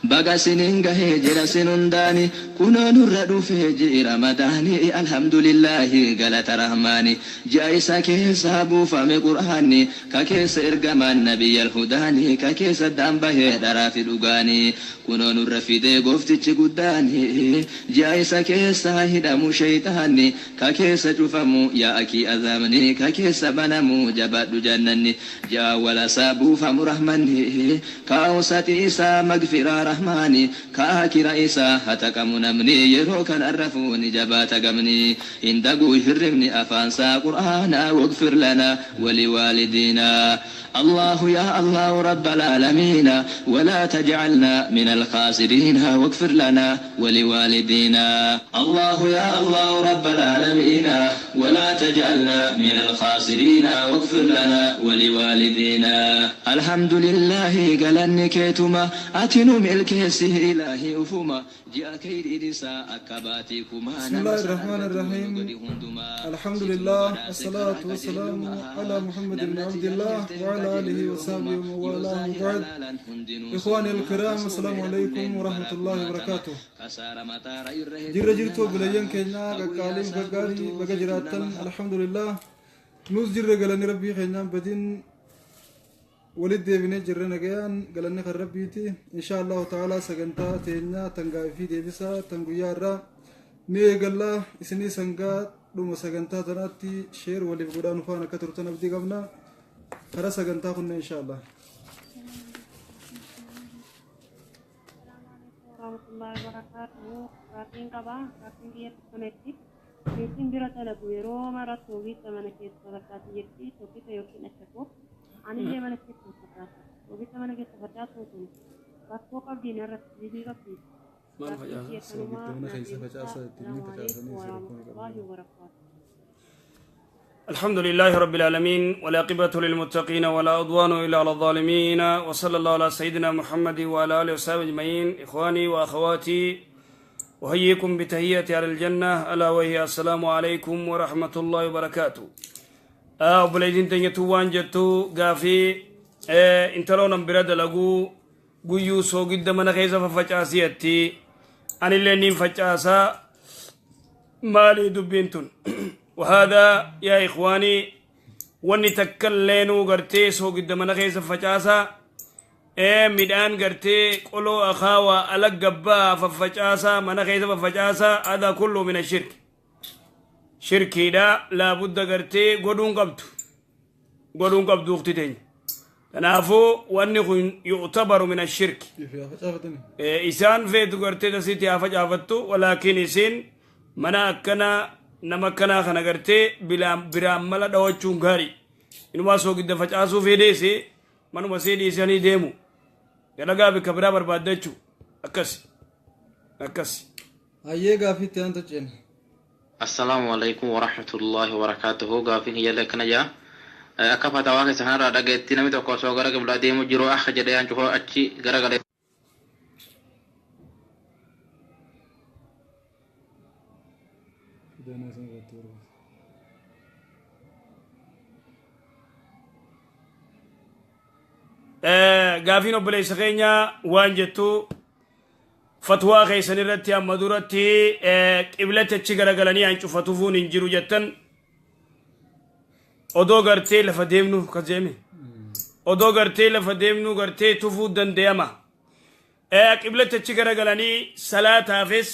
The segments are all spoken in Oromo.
Baga sinin gahee jira sin hundaani kunoo nurra dhufee ji'i ramadaani alhamdulillaahi galata rahmaani ji'a isa keessa buufame qur'aanni ka keessa ergamaan nabiyyal hudaani ka keessa addaan bahee dharaa fi dhugaani kunoo nurra fidee gooftichi guddaani ji'a isa keessa hidhamu sheyxaanni ka keessa cufamu yaa'akii azaabni ka keessa banamu jabaadhu jannanni ji'a awwalasaa buufamu rahmanni ka awsaxi isaa magfiraa rahmaani ka aakira isaa hataqamu namni yeroo kana rafuu ni jabaata gamni hin daguu hirribni afaansaa qur'aana wagfir lana waliwaalidiina الله يا الله رب العالمين ولا تجعلنا من الخاسرين واغفر لنا ولوالدينا الله يا الله رب العالمين ولا تجعلنا من الخاسرين واغفر لنا ولوالدينا الحمد لله قالني كيتما أتنو ملكيسه إلهي أفما جاء كيد إدسا أكباتيكما بسم الله الرحمن الرحيم. الحمد لله الصلاة والسلام على محمد بن عبد الله وعلى آله وصحبه ومن والاه وبعد. إخواني الكرام السلام عليكم ورحمة الله وبركاته. جرى جرتو بليان كينا قالين بقاري بقجراتن الحمد لله نوز جرى قالني ربي خينا بدين ولد ديبني جرى نجيان قالني خربيتي إن شاء الله تعالى سجنتا تينا تنقى في ديبسا تنقيارا نيجلا إسني سنقا دوما سجنتا تناتي شير ولي بقولان فانا كترتنا بدي قبنا خلاص سجنتا كنا إن شاء الله. ورحمة الله وبركاته. Gaafiin qaba. Gaafiin biyya tokkonetti. Meetiin bira dalagu yeroo mara soogidda mana keessa facaasii jirti. Soogidda yookiin ashakoo. Anillee mana keessa facaasa. Soogidda mana keessa facaasuun kun rakkoo qabdi narratti jibii qabdi. Maal facaasa? Soogidda mana keessa facaasa ittiin facaasanii si rakkoo qabdi. الحمد لله رب العالمين والعاقبة للمتقين ولا عدوان إلا على الظالمين وصلى الله على سيدنا محمد وعلى آله وصحبه أجمعين. إخواني وأخواتي أحييكم بتحية على الجنة ألا وهي السلام عليكم ورحمة الله وبركاته. أبليدين تنيتو وانجتو غافي انتلونا برد لغو غيو سوغد من خيزة ففجاسيتي أن اللي نين فجاسا مالي دبينتون. وهذا يا إخواني واني تكلينو غرتي سوغد من خيزة فجاسا ميدان غرتي قلو أخاوا ألق قبا ففجاسا من خيزة ففجاسا هذا كله من الشرك. شركي دا لابد غرتي قدون قبض قدون قبض اختتين تنافو وانه يعتبر من الشرك. إسان فيتو غرتي تسيتي أفجافتو ولكن إسين منا أكنا نمكنا خنا غرتي بلا براملا دوچون غاري إنما سوق دفجاسو فيديسي منو مسيدي إساني ديمو يلقى بكبرا بربادچو أكسي أكسي. أيه غافي تيان تجين. السلام عليكم ورحمة الله وبركاته. غافين هي لك نجا أكفى تواك سهرة دقيت نمي توقع سوغرا قبل ديمو جرو أخ جديان جهو أتشي غرا غلي. Gaafiin obboleessa keenya waan jettu fatwaa keessan irratti amma duratti qiblatti achi garagalanii hancufatuufuun hin jiru jettan odoo gartee lafa deemnu kajeeme odoo gartee lafa deemnu gartee tufuu danda'ama. Qiblatti achi garagalanii salaataafis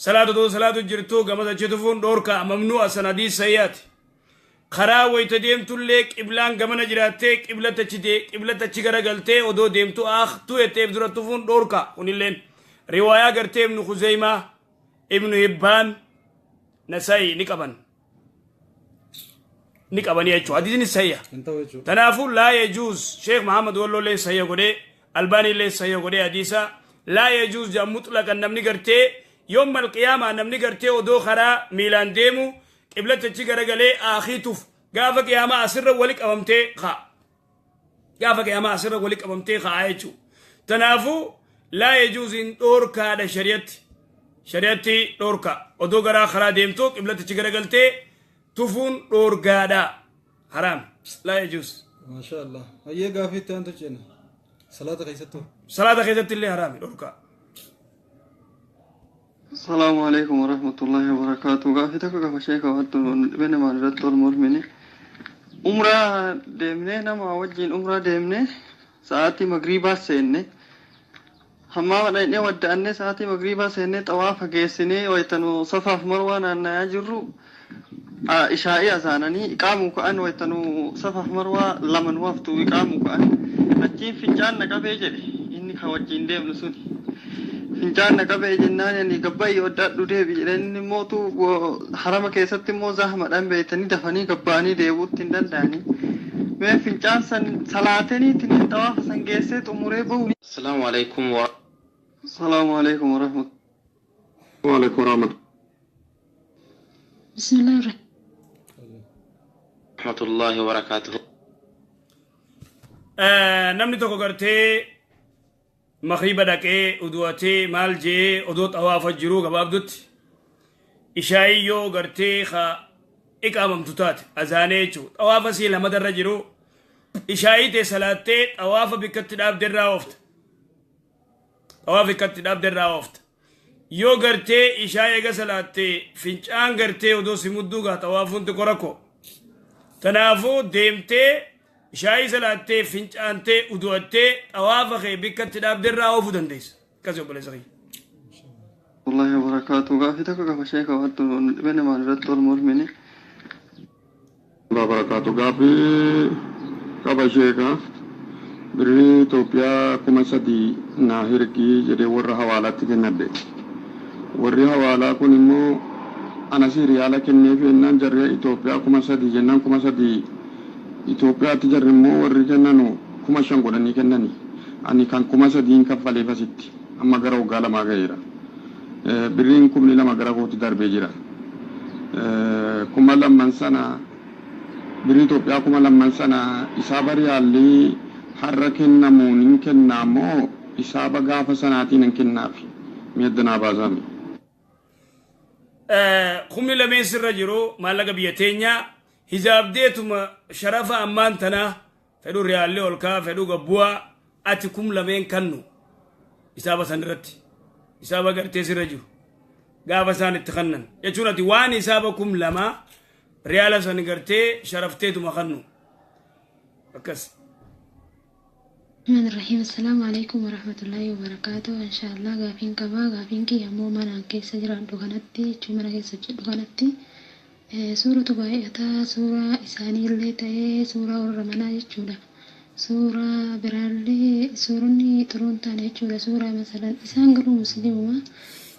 salaata odoo salaatu jirtu gamas achi tufuun dhoorka mamnu'a sanadii sayyaati. Karaa wayita deemtullee qiblaan gamana jiraattee qiblatti achi garagaltee odoo deemtu akhtuu jetteef dura tufuun dhoorka. Kunilleen riwaayaa gartee Ibnu Khuzeymaa, Ibnu Hibbaan, Nasaa'i ni qaban. Ni qabanii jechuudha. Hadiisni sayya. Kanaafuu laa yajuuz Sheekh Muhammad Wallollee sayya godhee Albaaniillee sayya godhee hadiisa laa yajuuz jedhan mutlaqan namni gartee yoom alqiyaamaa namni gartee odoo karaa miilaan deemu qiblatti achi garagalee akhiituuf gaafa qiyaamaa asirra wali qabamtee kaa. Gaafa qiyaamaa asirra wali qabamtee kaa jechuudha. Kanaafuu laa yajuuziin dhoorkaadha shari'atti. Shari'atti dhoorka. Odoo garaa karaa deemtu qiblatti achi garagaltee tufuun dhoorgaadha. Haraam. Laa yajuuz. Maasha Allah. Hayyee gaafii itti aantu ceena. Salaata keessattuu. Salaata keessatti illee haraami dhorkaa. السلام عليكم ورحمة الله وبركاته. Gaafii tokko qaba sheeka wattu dhibee maal irratti ol mormini. Umraa deemnee nama wajjin umraa deemnee sa'aatii magriibaa seenne. Hammaa dhaqnee wadda'annee sa'aatii magriibaa seennee xawaafa geessinee waytanuu safaaf marwaa naanna'aa jirru ishaa'ii asaananii iqaamuu ka'an waytanuu safaaf marwaa lama nu haftu iqaamuu ka'an achiin fincaan na qabee jedhe inni ka wajjin deemnu suni. Fincaan na qabee jennaan ani gabbaayii oddaadhu deebi jedheen inni mootu harama keessatti immoo zahmadhaan beeytanii dafanii gabba'anii deebi'uutti hin danda'anii. Mee fincaan san salaataniitiin xawaafa san geessee xumuree bahu. Assalaamu alaikum wa Assalaamu alaikum warahmatullahi. وعليكم ورحمة بسم الله الرحمن rahmatullahi wa barakaatuhu. Namni tokko gartee makriba dhaqee udu'atee maal jee odoo xawaafa jiruu gabaabdutti ishaa'iyyoo gartee ka iqaamamtu taate azaanee jechuudha. Xawaafa sii lamadarra jiru ishaa'ii ta'e salaattee xawaafa bikkatti dhaabderraa oofta. Xawaafa bikkatti dhaabderraa oofta. Yoo gartee ishaa eega salaattee fincaan gartee odoo si mudduu gaa xawaafuun xiqqoo rakkoo. Kanaafuu deemtee ishaa'ii salaattee fincaantee udu'attee xawaafa kee bikkatti dhaabderraa oofuu dandeessa. Akkasii obboleessa kiyya. الله وبركاته. Gaafii tokko qaba sheeka wattu dhibee maal irratti ol mormini. الله وبركاته. Gaafii qaba sheeka. Birrii Itoophiyaa 3000 naa hirkii jedhee warra hawaalaatti kennadhe. Warri hawaalaa kun immoo anasii riyaala kenneef jennaan jarri Itoophiyaa 3000 jennaan 3000 Itoophiyaatti jarri immoo warri kennanu 5000 godhanii kennani. Ani kan 3000 kaffaleef asitti amma gara waggaa 2 ga'eera. Birriin 2000 gara kootti darbee jira. 2000 sana birrii Itoophiyaa 2000 sana isaaba riyaalli har'a kennamuun hin kennaa moo isaaba gaafa sanaatiin hin kennaafi miidhanaa baasame. Kumni lameen sirra jiru maallaqa biyya teenyaa hisaabdeetuma sharafa ammaan tanaa fedhu riyaalli ol kaa fedhu gabbu'aa ati kum lameen kannu hisaaba san irratti hisaaba gartee sirra jiru gaafa isaan itti kannan jechuun ati waan hisaaba 2000 riyaala san gartee sharafteetuma kannu akkas. الرحمن الرحيم. السلام عليكم ورحمة الله وبركاته. إن شاء الله gaafiin qaba. Gaafiin kiyya ammoo mana keessa jiraadhu kanatti jechuun mana keessa hojjedhu kanatti suuratu baay'ataa suuraa isaanii illee ta'ee suuraa warra manaa jechuudha. Suuraa biraallee suuronni xuruun taane jechuudha. Suuraa masalan isaan garuu musliimuma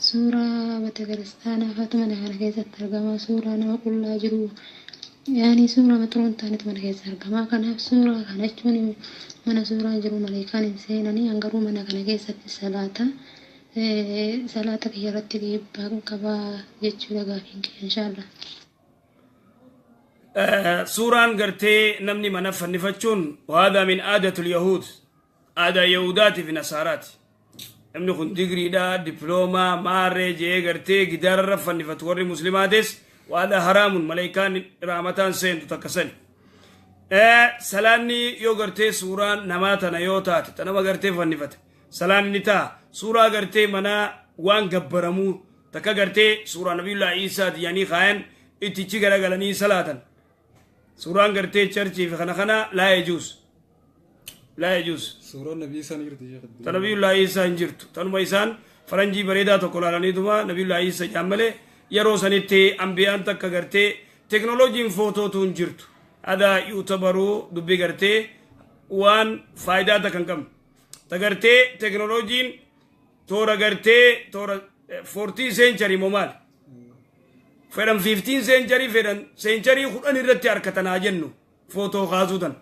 suuraa betekiristaanaa faatu mana kana keessatti argama. Suuraa nama qullaa jiru yaani suuraa maxuruun taanetu mana keessa argama. Kanaaf suuraa kana jechuun mana suuraa jiru maleekaan hin seenanii hangaruu mana kana keessatti salaata salaata kiyya irratti dhiibbaa qabaa jechuudha gaafiin kiyya inshaallah. Suuraan gartee namni mana fannifachuun وهذا من عادة اليهود aadaa yahudaati fi nasaaraati. Namni kun digriidha diploomaa maarree jee gartee gidaararra fannifatu warri muslimaatis وهذا حرام maleekaan raamataan seentu takka sani. Salaanni yoo gartee suuraan namaa tana yoo taate ta nama gartee fannifate salaanni ni ta'a. Suuraa gartee manaa waan gabbaramuu takka gartee suuraa nabiyullaa Iisaati yaanii kaayan ittichi garagalanii salaatan. Suuraan gartee churchii fi kana kana لا يجوز لا يجوز. Suuraan nabii isaan jirti sheekh. Ta nabiyullaa Iisaa hin jirtu. Tanuma isaan faranjii bareedaa tokko laalaniituma nabiyullaa Iisaa jedhan malee yeroo sanitti ambiyaan takka gartee teknooloojiin footootu hin jirtu. Adaa yuutabaruu dubbii gartee waan faayidaa takka hin qabne. Ta gartee teknooloojiin toora gartee toora 14 century moo maali? Fedhan 15 century fedhan century 10 irratti harkatanaa jennu footoo kaasuu tan.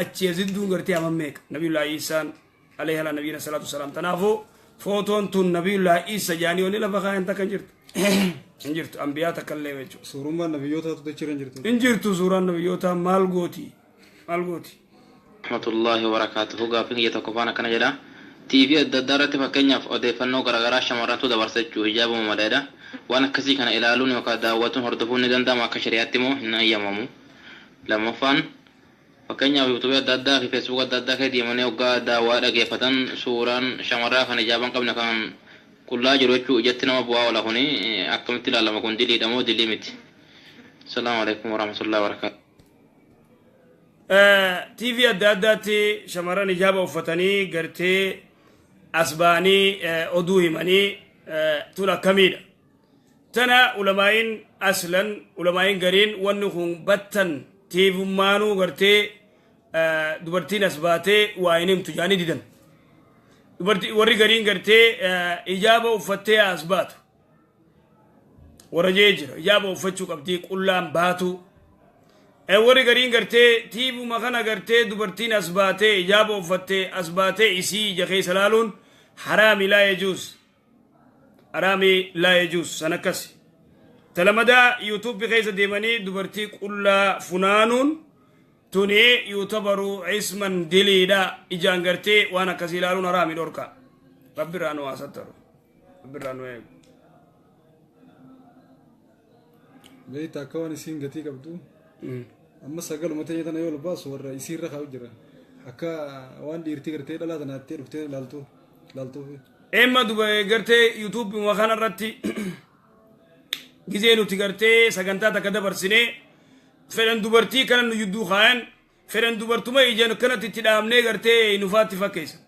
Achi azidduun gartee haman meeqa nabiyullaa Iisaan عليه على نبينا الصلاة والسلام. Tanaafuu footoon tun nabiyullaa Iisa jaanii wanni lafa kaayan takka hin jirtu. Hin jirtu ambiyaa takka illee jechuudha. Suurummaan nabiyyootaatu dachirra hin jirtu. Hin jirtu suuraan nabiyyootaa maal gooti? Maal gooti? Rahmatullahi wa barakaatuhu. Gaafiin kiyya tokkoffaan akkana jedha. TV adda addaa irratti fakkeenyaaf odeeffannoo garaagaraa shamarrantu dabarsa jechuu hijaabuma maleedha. Waan akkasii kana ilaaluun yookaan daawwatuun hordofuun ni danda'ama akka shari'aatti moo hin ayyamamu? Lammaffaan Fakkeenyaaf yuutuubii adda addaa fi feesbuuk adda addaa keessa deemanii hoggaa daawwaa dhageeffatan suuraan shamarraa kan hijaaba hin qabne kan qullaa jiru jechuu ijatti nama bu'aa oola kuni akkamitti ilaalama kun diliidha moo dilii miti? Salaamu alaikum warahmatullahi wabarakatuh. TV adda addaatti shamarran hijaaba uffatanii gartee as ba'anii oduu himanii tun akkamiidha? Tana ulamaa'iin aslan ulamaa'iin gariin wanni kun battan tiivummaanuu gartee dubartiin as baatee waa hin himtu jaanii didan. Dubartii warri gariin gartee hijaaba uffattee as baatu. Warra jee jira hijaaba uffachuu qabdii qullaan baatu. Warri gariin gartee tiivuma kana gartee dubartiin as baatee hijaaba uffattee as baatee isii ija keessa laaluun haraami laa yajuuz. Haraami laa yajuuz san akkasi. Talamadaa yuutuubii keessa deemanii dubartii qullaa funaanuun tuni yuutabaru isman diliidha ijaan gartee waan akkasii ilaaluun haraami dhorka. Rabbi irraa nu haa sattaru. Rabbi irraa nu eegu. Beeyta akka waan isiin gatii qabdu amma sagaluma teenya tana yoo ol baasu warra isiirra kaa'u jira. Akka waan dhiirtii gartee dhalaa tanaattee dhuftee ilaaltu ilaaltuufi. Emma duba gartee yuutuubii kana irratti gizee nuti gartee sagantaa takka dabarsinee fedhan dubartii kana nu jidduu kaayan fedhan dubartuma ijaan kanatti itti dhaabnee gartee nufaatti fakkeessan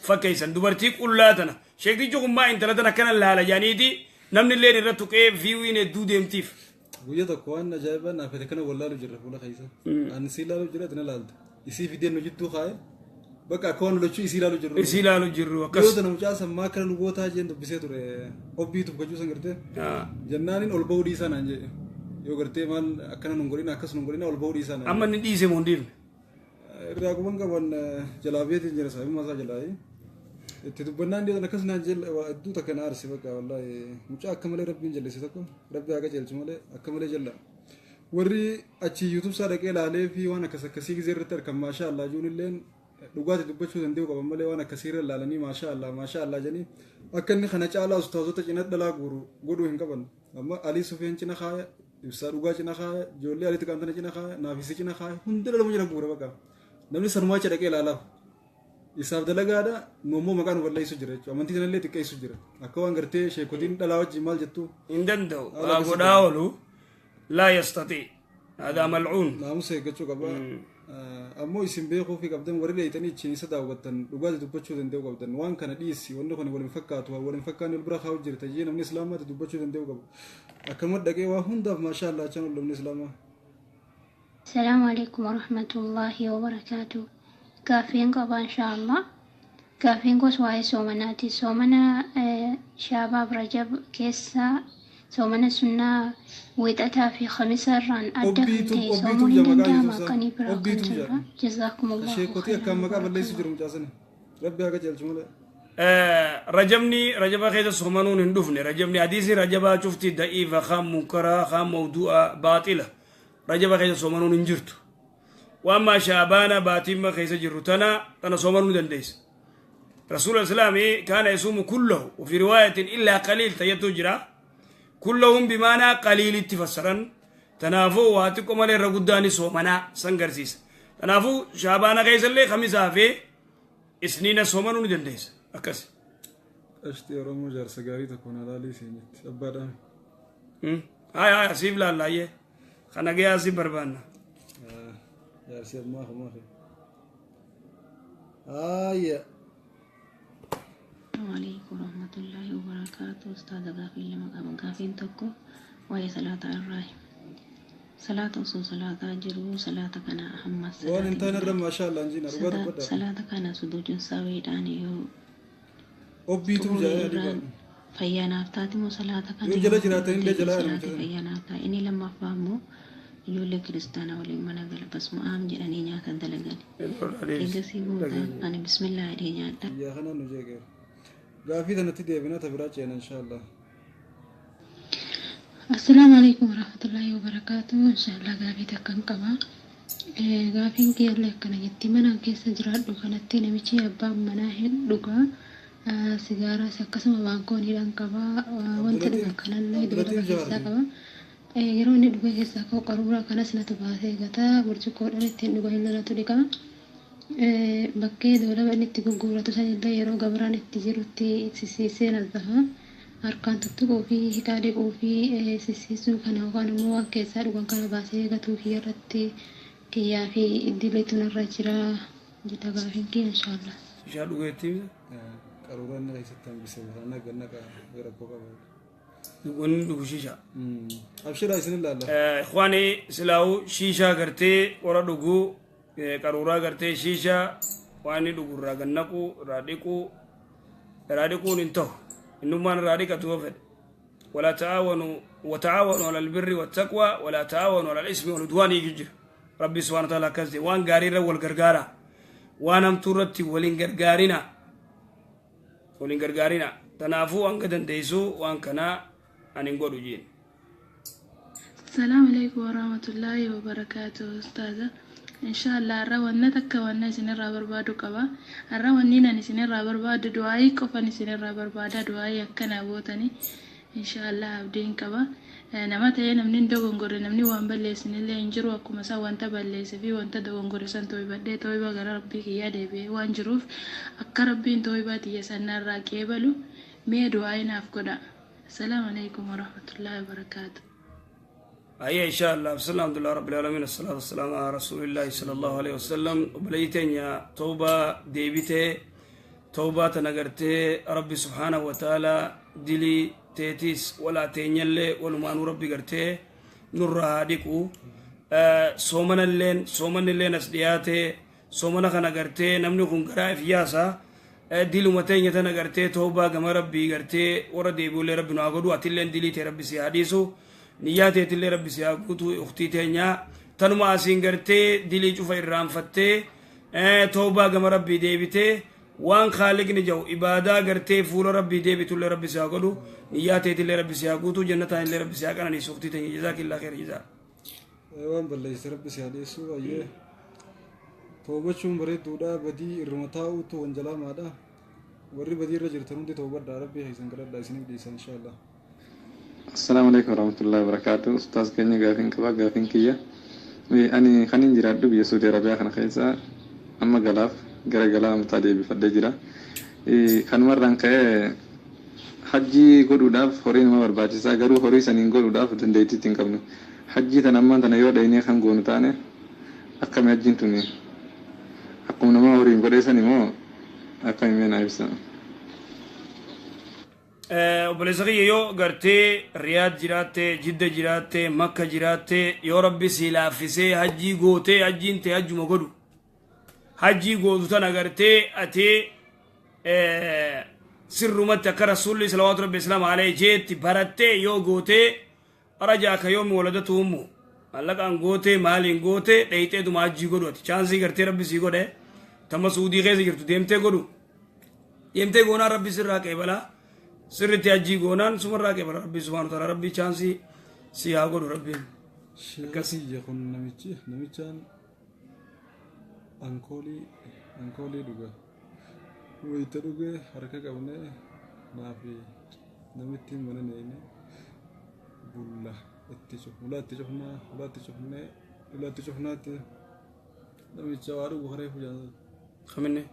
fakkeessan dubartii qullaa tana sheektichi kun maa intala tana akkana laala jaaniiti namni illee irra tuqee viiwiin hedduu deemtiif. Guyyaa tokko waan ajaa'ibaa naaf fete kana wal laalu jirra fuula keessa. Ani isii laalu jira ati na laalta. Isii fideen nu jidduu kaa'e bakka akka waan lachuu isii laalu jirru. Isii laalu jirru Yoo akkas. tana mucaa sammaa akkana nu gootaa jeen dubbisee ture obbii tuffachuu san gartee. Jennaaniin ol ba'uu dhiisaa naan jedhe. Yoo gartee maal akkana nun godhina akkas nun godhina ol ba'uu dhiisaa naan Amma inni dhiise moo hin dhiifne? Irraa quban qaban jalaa beetiin jira sababuma isaa jalaa. Itti dubbannaan dhiyoon akkas naan jedhe hedduu takka na aarse bakka wallaahi mucaa akka malee rabbiin jallise tokko rabbi haa qajeelchu malee akka malee jalla. Warri achi YouTube isaa dhaqee ilaalee fi waan akkas akkasii gizee irratti arkan maashaa Allah juun illeen dhugaati dubbachuu danda'u qaban malee waan akkasii irra ilaalanii maashaa Allah maashaa Allah jedhanii akka inni kana caalaa ustaazota cina dhalaa guuru godhuu hin qaban. Amma Alii Sufiyaan cina kaaya, Ibsaa Dhugaa cina kaaya, ijoollee Alii Xiqaantana cina kaaya, Naafisi cina kaaya, hunda dhaluma cina guura bakka. Namni sanumaa achi dhaqee ilaalaaf. Isaaf dalagaadha, nu ammoo maqaa nu balleessu jira jechuudha. Amantii sanallee xiqqeessu jira. Akka waan gartee sheekotiin dhalaa wajjin maal jettu Hin danda'u. Haala Waa akkasii godhaa oolu laa yastati. Hadaa mal'uun. Naamusa eeggachuu qaba. Ammoo isin beekuu fi qabdan warri dheeyxanii ittiin isa daawwattan dhugaati dubbachuu danda'uu qabdan. Waan kana dhiisi wanni kun wal hin fakkaatu waan wal hin fakkaanne wal bira kaa'u jirta jee namni islaamaatti dubbachuu danda'uu qabu. Akkanuma dhaqee waa hundaaf maashaa Allah achaan ol namni islaamaa. Asalaamu alaikum warahmatullaahi wabarakaatu. Gaaffiin qaba inshaallah. Gaaffiin koos waa'ee soomanaati. Soomana Shaabaab Rajab keessa soomana sunnaa wiixataa fi khamisa irraan adda kan Obbiitu ta'e obbiitu soomuun hin jaa maqaa danda'ama YouTube isaa. akkanii biraa kan Obbiitu jirra. jaa. Jazaakumullahu Sheekotii akkaan khairan maqaa balleessu barakallahu. jiru mucaa sani. Rabbi haa qajeelchu malee. Rajabni rajaba keessa soomanuun hin dhufne. Rajabni hadiisni rajabaa cufti da'iifa kaan munkaraa kaan mawdu'a baaxila. Rajaba keessa soomanuun hin jirtu. Waan maa shaabaana baatiimma keessa jirru tana tana soomanuu ni dandeessa. Rasuul islaami kaana yasuumu kullahu وفي رواية إلا قليل تيتو جرا كلهم بمعنى قليل اتفسرا تنافو واتقو مالي رقداني سومنا سنگرسيس تنافو شابانا كيس اللي خميسا في isniina soomanuu ni dandeessa akkas. Qashtii Oromoo jaarsa gaarii tokko na laalii siin jetti. Abbaadhaan. Haya haya siif laallaayyee kana gayaa si barbaanna. Jaarsi ammaa kumaa fi. Haaya. Assalamu alaikum warahmatullahi wabarakatuh. Ustaaza gaafii lama qaba. Gaafiin tokko waa'ee salaataa irraayi. Salaata osoo salaataa jiruu salaata kana hamma Waan hin salaata taane irra biraati. maashaa Allah hin jiina dhugaa dubbadha. Salaata kana suduujuun saweedhaan yoo Obbiitu xumure jaa'ee irraan adii fayyaa naaf taati moo salaata kana Yoo jala yoo jiraatan illee deebiin jalaa salaati jedhamu. fayyaa naaf ta'a. Inni lammaffaa immoo ijoollee kiristaanaa waliin mana gala basuma aam jedhanii nyaata dalagan. Eegasii booda ani bismillaa jedhee nyaadha. Biyyaa kanaan nu jeeqeera. Gaafii tanatti deebina ta biraa ceena inshaallah. Assalaamu alaikum warahmatullaahi wabarakaatu. Inshaallah gaafii takkan qaba. Gaafiin kiyyallee akkana jetti. Mana keessa jiraadhu kanatti namichi abbaan manaa hin dhugaa. Sigaaraas akkasuma baankooniidhaan qaba. Wanta Abdulatif dhugan kanallee Abdulatif doolara keessaa Jawaar. qaba. Yeroo inni dhugee keessaa ka'u qaruuraa kanas natu baasee gataa, burcuqqoodhaan ittiin dhugan illee natu dhiqa. Bakkee doolaba inni itti gurguratu sanillee yeroo gabraan itti jirutti sisiisee nazzaha. Harkaan tuttuquu fi hiqaa dhiquu fi sisiisuu kana yookaan immoo waan keessaa dhugan kana baasee gatuu kiyya irratti kiyyaa fi dileetu narra jira jedha gaafiin kiyya inshaallah. Shishaa dhugeetti. Qaruuraa inni keessatti hambise kana gannaqa rakkoo qaba. Wanni dhugu shishaa. Abshiraa isin ilaalla. Ikhwaani, silaa'u shiishaa gartee warra dhuguu, qaruuraa gartee shiishaa waan inni dhugu irraa gannaquu, irraa dhiquu, irraa dhiquun hin ta'u. Innummaan irraa dhiqatu yoo fedhe. ولا تعاونوا وتعاونوا على البر والتقوى ولا تعاونوا على الإثم والعدوان يجي ربي سبحانه وتعالى كذي وان غاري والغرغارة وان أمتورتي ولين غرغارنا ولين غرغارنا تنافو أن قدن ديسو وان كنا أن نقولوا جين. السلام عليكم ورحمة الله وبركاته أستاذة. إن شاء الله har'a wanna takka wanna isinirraa barbaadu qaba. Har'a wanni ani isinirraa barbaadu du'aayii qofan isinirraa barbaada, du'aayii akkanaa gootanii إن شاء الله abdiin qaba. Nama ta'ee namni hin dogongorre, namni waan balleessinillee hin jiru. Akkuma isaa wanta balleesse fi wanta dogongore san tooybadhee tooyba gara rabbii kiyyaa deebi'ee waan jiruuf, akka rabbiin tooybaa tiyya sanarraa qeebalu mee du'aayii naaf godha. السلام عليكم ورحمة الله وبركاته. أي إن شاء الله. بسم الله، الحمد لله رب العالمين، الصلاة والسلام على رسول الله صلى الله عليه وسلم. وبليتين يا توبة ديبته توبة تنقرتي ربي سبحانه وتعالى دلي تيتيس ولا تينيلي ولما ربي قرتي نور هاديكو. صومنا اللين، صومنا اللين أسدياتي صومنا خنا قرتي نمني خن قرأ في ياسا دلو متين يتنقرتي توبة كما ربي قرتي وردي بولي ربي نعقدو أتلين دلي تي ربي سياديسو نياتي تلي ربي سياقوتو أختي تينيا تنما أسين قرتي دلي شوف إرام فتي توبة كما ربي ديبتي وان خالقني جو إبادة قرتي فول ربي ديبتو اللي ربي سياقودو نياتي تلي ربي سياقوتو جنتان اللي ربي سياقنا نيسوختي تينيا. جزاك الله خير جزاك. Waan balleesse rabbi si haadheessu. Baay'ee toobachuun bareedduudha. Badii irruma taa'uutu wanjalaamaadha. Warri badii irra jirtan hundi toobadhaa, rabbi keessan kadhadhaa, isiniif dhiisa inshaallah. Assalaamu alaikum warahmatullahi wabarakatuh. Ustaaz keenya, gaafiin qaba. Gaafiin kiyya, ani kanin jiraadhu biyya Saudi Arabiyaa kana keessa, amma galaaf gara galaa mataa deebifadhee jira. Kanumarraan ka'ee hajjii godhuudhaaf horii nama barbaachisaa, garuu horii saniin godhuudhaaf dandeettii hin qabnu. Hajjii tan ammaan tana yoo dhaynee kan goonu taane akkami hajjiin tuni? Akkuma nama horiin godhee sani moo akkami? Mee naa ibsa. Obboleessa kiyya, yoo gartee Riyaad jiraatte, Jidda jiraatte, Makka jiraatte, yoo rabbi si laaffisee hajjii gootee, hajjiin ta'e hajjuma godhu. Hajjii gootu tana gartee ati sirrumatti akka rasuulli salawaatu rabbi islaam alayhi jeetti barattee yoo gootee, rajaa ka yoomi waladatu ummu, mallaqaan gootee maaliin gootee dheyxeetuma hajjii godhu. Ati chaansii gartee rabbi sii godhe tamma Suudii keessa jirtu deemtee godhu. Deemtee goonaan rabbi sirraa qeebalaa. Sirritti hajjii goonaan sumarraa qeebala rabbi subhaanahu wa ta'ala. Rabbi chaansii si haa godhu rabbiin. Sheekiyya, kun namichi namichaan ankoolii dhuga. Wayita dhugee harka qabnee naafi namitti mana neeyne bulla itti ulaa itti cufnaa, ulaa itti cufnee, ulaa itti cufnaatti namicha waa dhugu haree fujaa. Kaminne?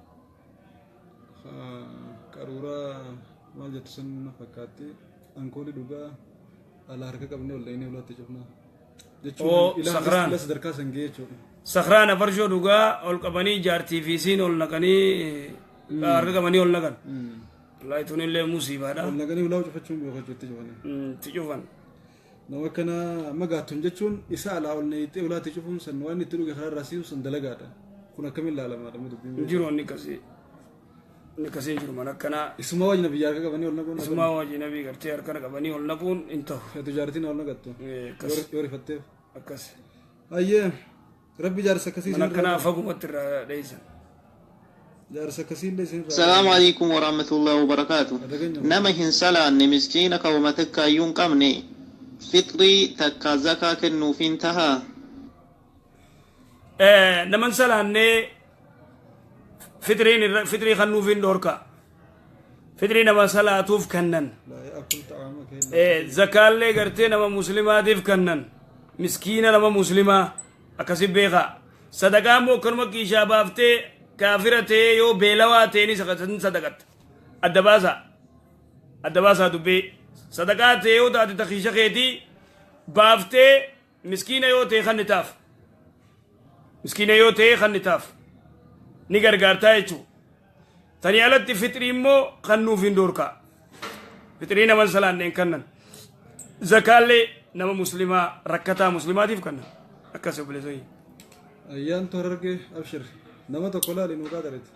Qaruuraa maal jettu sun na fakkaatti, ankoolii dhugaa ala harka qabnee ol dhaynee ulaa itti cufnaa. Oo, sakraan. Ila sadarkaa san ga'ee jechuudha. Sakraana farshoo dhugaa ol qabanii jaartii fi isiin ol naqanii harka qabanii ol naqan. Wallaahi tunillee musiibaadha. Ol naqanii ulaa cufachuun beeku jechuutti cufanii. Itti cufan. Nama akkana amma gaatun jechuun isa alaa ol neeyxee ulaatti cufuun san waan itti dhuge karaa irraa siisu san dalagaadha. Kun akkamiin ilaalamaadha dubbiin? Hin jiru inni akkasii. Inni akkasii hin jiru mana akkanaa. Isuma wajjin biyya harka qabanii ol naquun. Isumaa wajjin nabii gartee harka qabanii ol naquun hin ta'u. Feetu jaartiin ol naqattu. Akkas. Yoo rifatteef. Akkas. Ayyee rabbi jaarsa akkasii Mana akkanaa fagumatti irraa dheeysan. Jaarsa akkasii illee isin irraa. السلام عليكم ورحمة الله وبركاته. Nama hin salaanne, miskiina kawma takka iyyuu hin qabne, fixrii takka zakaa kennuufiin tahaa? Naman salaannee fixriin fixrii kennuufiin dhorka. Fixrii nama salaatuuf kennan. Zakaallee gartee nama muslimaatiif kennan. Miskiina nama muslimaa akkasi beekaa. Sadaqaa immoo akkanuma kiishaa baaftee kaafira ta'ee yoo beelawaa ta'e ni sadaqatta. Adda baasaa. Adda baasaa dubbii. Sadaqaa ta'e yoo taate ta kiisha keetii baaftee miskiina yoo ta'e kan ni taaf. Miskiina yoo ta'e kan ni taaf. Ni gargaartaa jechuudha. Tani alatti fixrii immoo kan nuuf hin dhorkaa. Fixrii nama salaanneen kennan. Zakaallee nama muslimaa rakkataa muslimaatiif kennan. Akkas obboleessa. Ayyaan Harargee abshir nama tokko laali nuu qaxarete.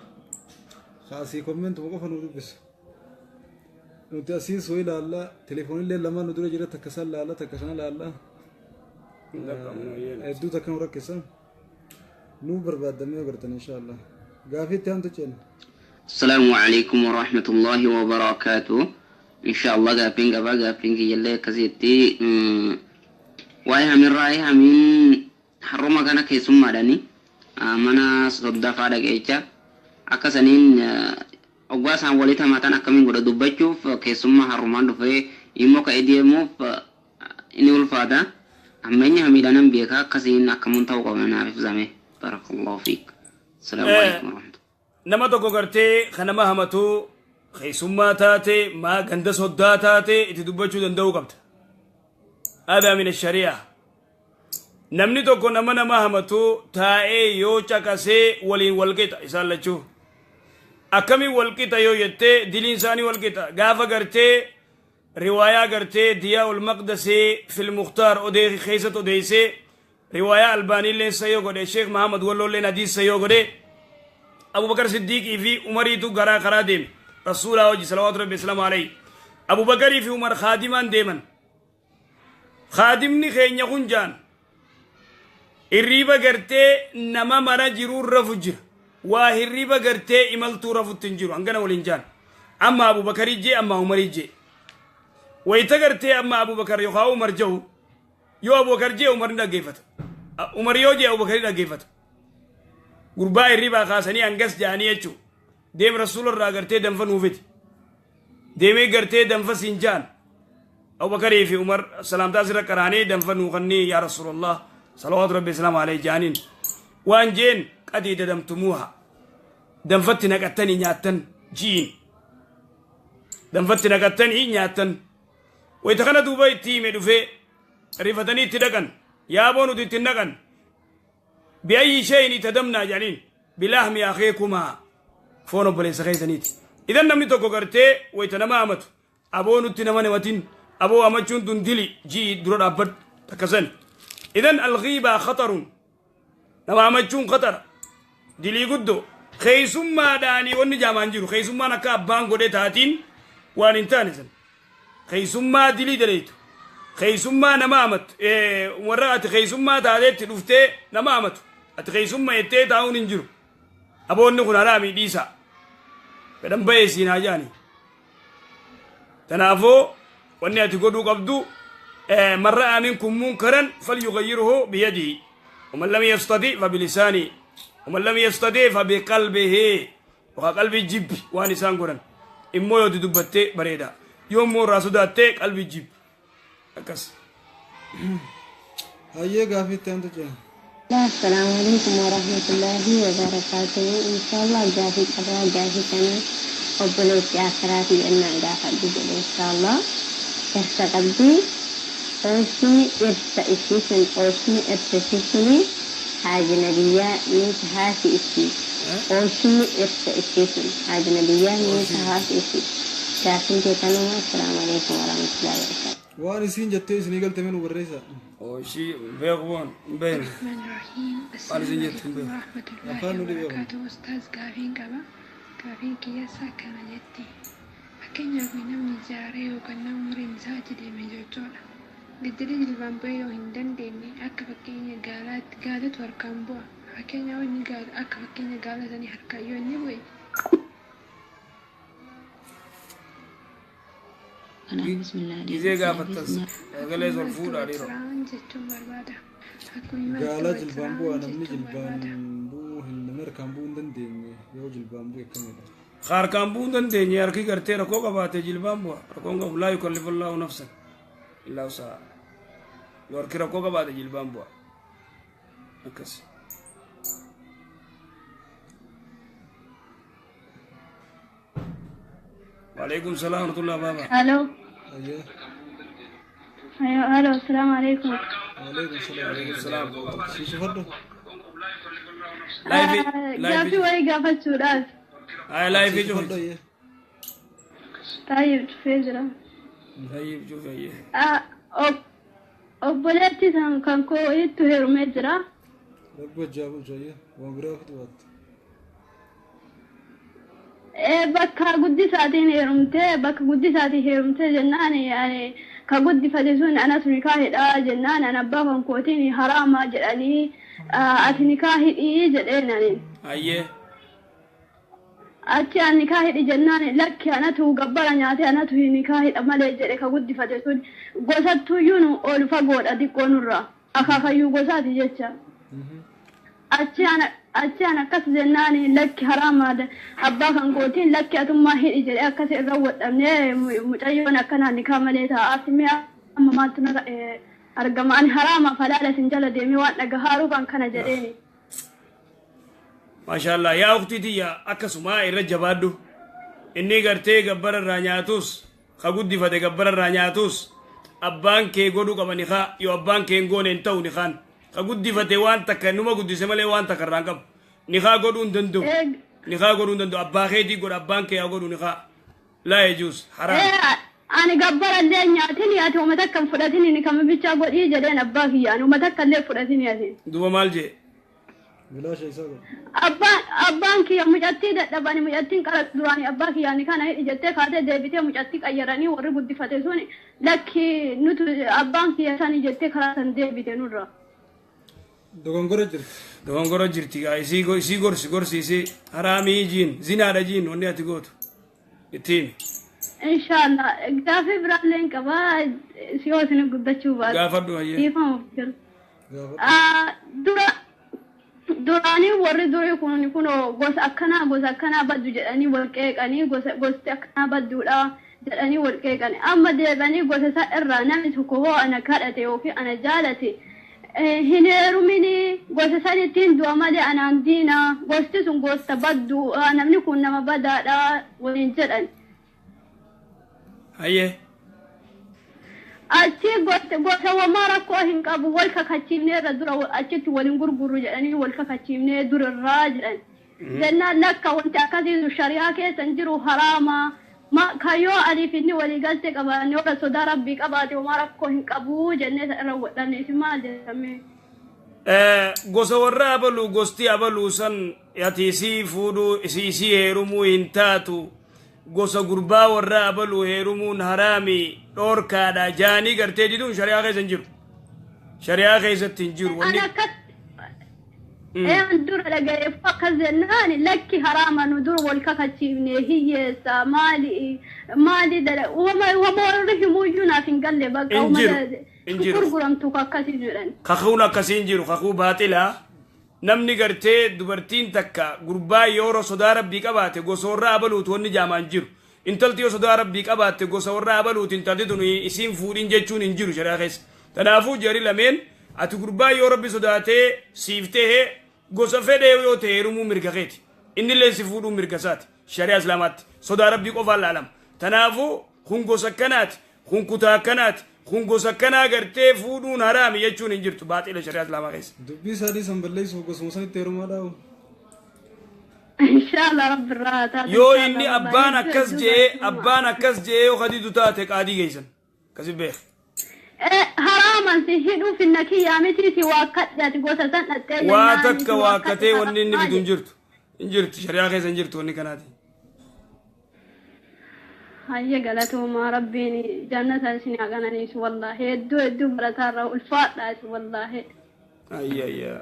Kaasii commentuma qofa nu dubbisu. Nuti asii soo ilaallaa telefoonillee lamaan nu dura jira, takka san laalla, takka sana laalla. Hedduu takka nu rakkisa. Nu barbaaddamee agartan inshaallah. Gaafii itti aantu ceena. السلام عليكم ورحمة الله وبركاته. إن شاء الله قابين قبا قابين كي كزيتي واي همين راي همين حرما كان كيسم مدني منا صدفة دقيقة أكسنين أقواس عن وليتها ما تنا كمين قد دبتشوف كيسم حرمان دفع إمو كأديمو إني الفادا أمني هميدانا بيكا كزين أكمن توقعنا في زمي. بارك الله فيك. السلام عليكم ورحمة الله. Nama tokko gartee kan nama hamatu keessummaa taate maa ganda soddaa taate itti dubbachuu danda'uu qabda. Aadaa min shari'a. Namni tokko nama hamatu taa'ee yoo caqasee waliin walqixa isaan lachuu. Akkamiin walqixa yoo jettee diliin isaanii walqixa. Gaafa gartee riwaayaa gartee Diyaa ul Maqdasee fil Mukhtaar odee keessatti odeessee riwaayaa Albaaniilleen sayyoo godhe, Sheekh Mahamad Walloolleen hadiis sayyoo godhe. Abu Bakar Siddiqii fi Umariitu garaa karaa deeme rasuulaa hojii salawaatu rabbi islaamu alayhi. Abu Bakarii fi Umar khaadimaan deeman. Khaadimni keenya kun jaan hirriiba gartee nama mana jiruu rafu jira. Waa hirriiba gartee imaltuu rafutti hin jiru hangana waliin jaan. Amma Abu Bakarii jee amma Umarii jee. Wayita gartee amma Abu Bakar yookaan Umar jahu yoo Abu Bakar jee Umar ni dhaggeeffata. Umar yoo jee Abu Bakarii dhaggeeffata. Gurbaa hirribaa kaasanii hangas ja'anii jechuudha. Deem rasuula irraa gartee danfa nuufiti. Deemee gartee danfa siin ja'an. Abubakarii fi Umar salaamtaa sirra qaraanii danfa nuufannii yaa Rasuulallah salawaatu rabbi islaamu alayhi ja'aniin. Waan jeen qadii dadamtumuuha. Danfatti naqattanii nyaattan ji'iin. Danfatti naqattanii nyaattan. Wayita kana duuba itti hime dhufee rifatanii itti dhaqan. Yaaboo nuti itti naqan. بأي شيء تدمنا جانين بلحم أخيكما فونو بليس خيسنيت. إذا نمني توكو غرتي ويتنما أمت أبو نتي نما نمتين أبو أمتشون تندلي جي درود أبد تكسن. إذا الغيبة خطر، نما أمتشون خطر دلي قدو خيسم ما داني وني جامان جيرو خيسم ما نكا بان قدي تاتين وان انتانسن خيسم ما دلي دليتو خيسم ما نما أمت ورأت خيسم ما تادت رفتي نما أمت ati keessummaa jettee taa'uun hin jiru. Aboonni kun haraamii dhiisa. Fedhan bahee siin haa jaani. Kanaafuu wanni ati godhuu qabdu man ra'a minkum munkaran falyughayyirhu biyadihi waman lam yastati fabilisaanihi waman lam yastati fabiqalbihi. Yookaan qalbii jibbi waan isaan godhan. Immoo yoo dubbattee bareeda. Yoo immoo irraa sodaattee qalbii jibbi. Akkas. Hayyee gaafii itti aantu ceena. السلام عليكم ورحمة الله وبركاته. إن شاء الله جافي قبل جافي كان قبلت آخراتي أن أدافع جزء إن شاء الله. إرسى قبلي أوشي إرسى إشيسن أوشي إرسى إشيسني حاجة نبيا نتهاتي إشي أوشي إرسى إشيسن حاجة نبيا نتهاتي إشي كافين كتنوا. السلام عليكم ورحمة الله وبركاته. وأنا سين جتي سنيقل تمن وبريسة. أوشي بيغوان بين. الرحمن الرحيم. السلام عليكم ورحمة الله وبركاته. أستاذ قافين قبا قافين كياسا كان جتي fakkeenyaaf namni ijaaree yookaan nama umriin isaa achi deeme jechuudha. Giddiri jilbaan bu'ee yoo hin dandeenye akka fakkeenya gaalaatti gaalatu harkaan bu'a. Fakkeenyaaf inni gaala akka fakkeenya gaala sanii harkaan yoo inni bu'e. Kanaaf bismillah Gizee gaafattas sagalee ol fuudhaa dhiiroo. Jechuun barbaada. Gaala jilbaan bu'aa namni jilbaan bu'uu hin, namni harkaan bu'uu hin dandeenye yoo jilbaan bu'e akkamidha? Harkaan bu'uu hin dandeenye harki gartee rakkoo qabaate jilbaan bu'a. Rakkoon qabu laa yukallifullahu nafsan illaa wusahaa. Yoo harki rakkoo qabaate jilbaan bu'a. Akkas. Waalaikum salaam warahmatullahi baaba. Alo. Ayo, alo, assalamu alaikum. Waalaikum salaam. Waalaikum salaam. Siisifadhu. Laayifi Gaaffii wayii gaafachuudhaaf. Ay laayifii cufi. Taayib cufee jira. Taayib cufi ayyee. Obboleetti san kan koo ittu heerumee jira. Rabbi wajjaa bulchu ayyee. Waan biraa ofitti baatte. Bakka guddisaatiin heerumtee bakka guddisaatiin heerumtee jennaan ani ka guddifate sun anatu nikaa hidhaa jennaan an abbaa kan kootiin haraama jedhanii ati nikaa hidhii jedheen ani. Ayyee. Achi an nikaa hidhi jennaan lakki anatu gabbara nyaatee anatu nikaa hidha malee jedhe ka guddifate sun gosattuyyuu nu ol fagoodha xiqqoo nurraa akaakayyuu gosaati jecha. Achi an akkas jennaan lakki haraama abbaa kan kootiin lakki atummaa hidhi jedhee akkas irra wadhamnee mucayyoon akkanaan nikaa malee taa'aaf mi'a amma maaltu narra argama ani haraama falaala isin jala deemee waan dhagahaaruuf an kana jedheeni. Maashaallah yaa uktii tiyya akkasuma irra jabaadhu. Inni gartee gabbara irraa nyaatus ka guddifate gabbara irraa nyaatus abbaan kee godhuu qaba nikaa yoo abbaan kee hin goone hin ta'u nikaan. Ka guddifate waan takka numa guddise malee waan takka irraa hin qabu. Nikaa godhuu hin danda'u. Nikaa godhuu hin danda'u. Abbaa keetii godha abbaan kee haa godhu nikaa. Laa yajuuz haraam. Ani gabbara illee nyaatini ati uma takka hin fudhatini ni kama bichaa godhii jedheen abbaa kiyya ani uma takka illee fudhatini ati. Duuba maal jee? Bilaasha isaa godha. Abbaan kiyya mucattii dadhabani mucattiin qara duraanii abbaa kiyyaani kana hidhi jettee kaatee deebitee mucattii qayyaranii warri guddifate sun lakki nutu abbaan kiyya sani jettee karaa san deebite nurra. Dogongora jirti. Dogongora jirti gaa isii isii gorsi gorsi isii haraamii jiin zinaadha jiin wanni ati gootu itti himi. Inshallah gaaffii biraallee hin qabaa si yoo isin guddachuu baate. Gaafadhu hayyee. Dhiifama of jala. Dura duraanii warri durii kun kunoo gosa akkanaa baddu jedhanii wal qeeqanii gosti akkanaa badduudha jedhanii wal qeeqanii amma deebanii gosa isaa irraa namni tokko hoo ana kadhate yookiin ana jaalate hin heerumini gosa sanittiin du'a malee anaan diina gosti sun gosta baddu namni kun nama badaadha waliin jedhan. Hayyee. Achi gosa wamaa rakkoo hin qabu wal kakachiifnee irra dura achitti waliin gurgurru jedhanii wal kakachiifnee dura irraa jedhan. Jennaan lakka wanti akkasiisu shari'aa keessa hin jiru haraama. Kayyoo aliif inni walii galtee qabaanne warra sodaa rabbii qabaate wamaa rakkoo hin qabu jennee irra wadhanne isin maal jedhamee? Gosa warra abaluu gosti abaluu san ati isii fuudhuu isii heerumuu hin taatu. Gosa gurbaa warra abaluu heerumuun haraami dhoorkaadha jaanii gartee diduun shari'aa keessa hin jiru. Shari'aa keessatti hin jiru. Wanni An dura dhaga'eef akkas jennaan lakki haraama nu dura wal kakachiifne hiyyeessa maali maali dhala wama warri himuyyuu naaf hin galle bakka Hin jiru. Hin jiru. gurguramtu akkasii jedhan. Kakuun akkasii hin jiru. Kakuu baaxilaa. Namni gartee dubartiin takka gurbaa yeroo sodaa rabbii qabaate gosa warra abaluutu wanni jaamaan jiru. Intalti yoo sodaa rabbii qabaatte gosa warra abaluuti intalti tun isiin fuudhin jechuun hin jiru shari'aa keessa. Kanaafuu jari lameen ati gurbaa yoo rabbi sodaatee siif ta'e gosa fedhee yoo ta'e heerumuu mirga keeti. Inni illee si fuudhuu mirga isaati shari'aa islaamaatti. Sodaa rabbii qofaan laalama. Kanaafuu kun gosa akkanaati kun kutaa akkanaati kun gosa akkanaa gartee fuudhuun haraami jechuun hin jirtu baaxila shari'aa islaamaa keessa. Dubbii isaanii san balleessuuf gosuma sanitti heerumaa dhaabu. Inshallah rabbi irraa haa taatu. Yoo inni abbaan akkas je'ee abbaan akkas je'ee yoo kadiidu taate qaadii geessan. Akkasi beek. Haraaman si hidhuuf hin nakiyyaa miti si waakkadhe ati gosa san dhattee Waa jennaan takka si waakkatee waakkadhe wanni inni fidu hin maali? jirtu. Hin jirtu shari'aa keessa hin jirtu wanni kanaati. Hayya galatoomaa rabbiin jannata isin haa qananiisu wallaahi hedduu hedduu barataarra ulfaadha isin wallaahi. Ayya ayya.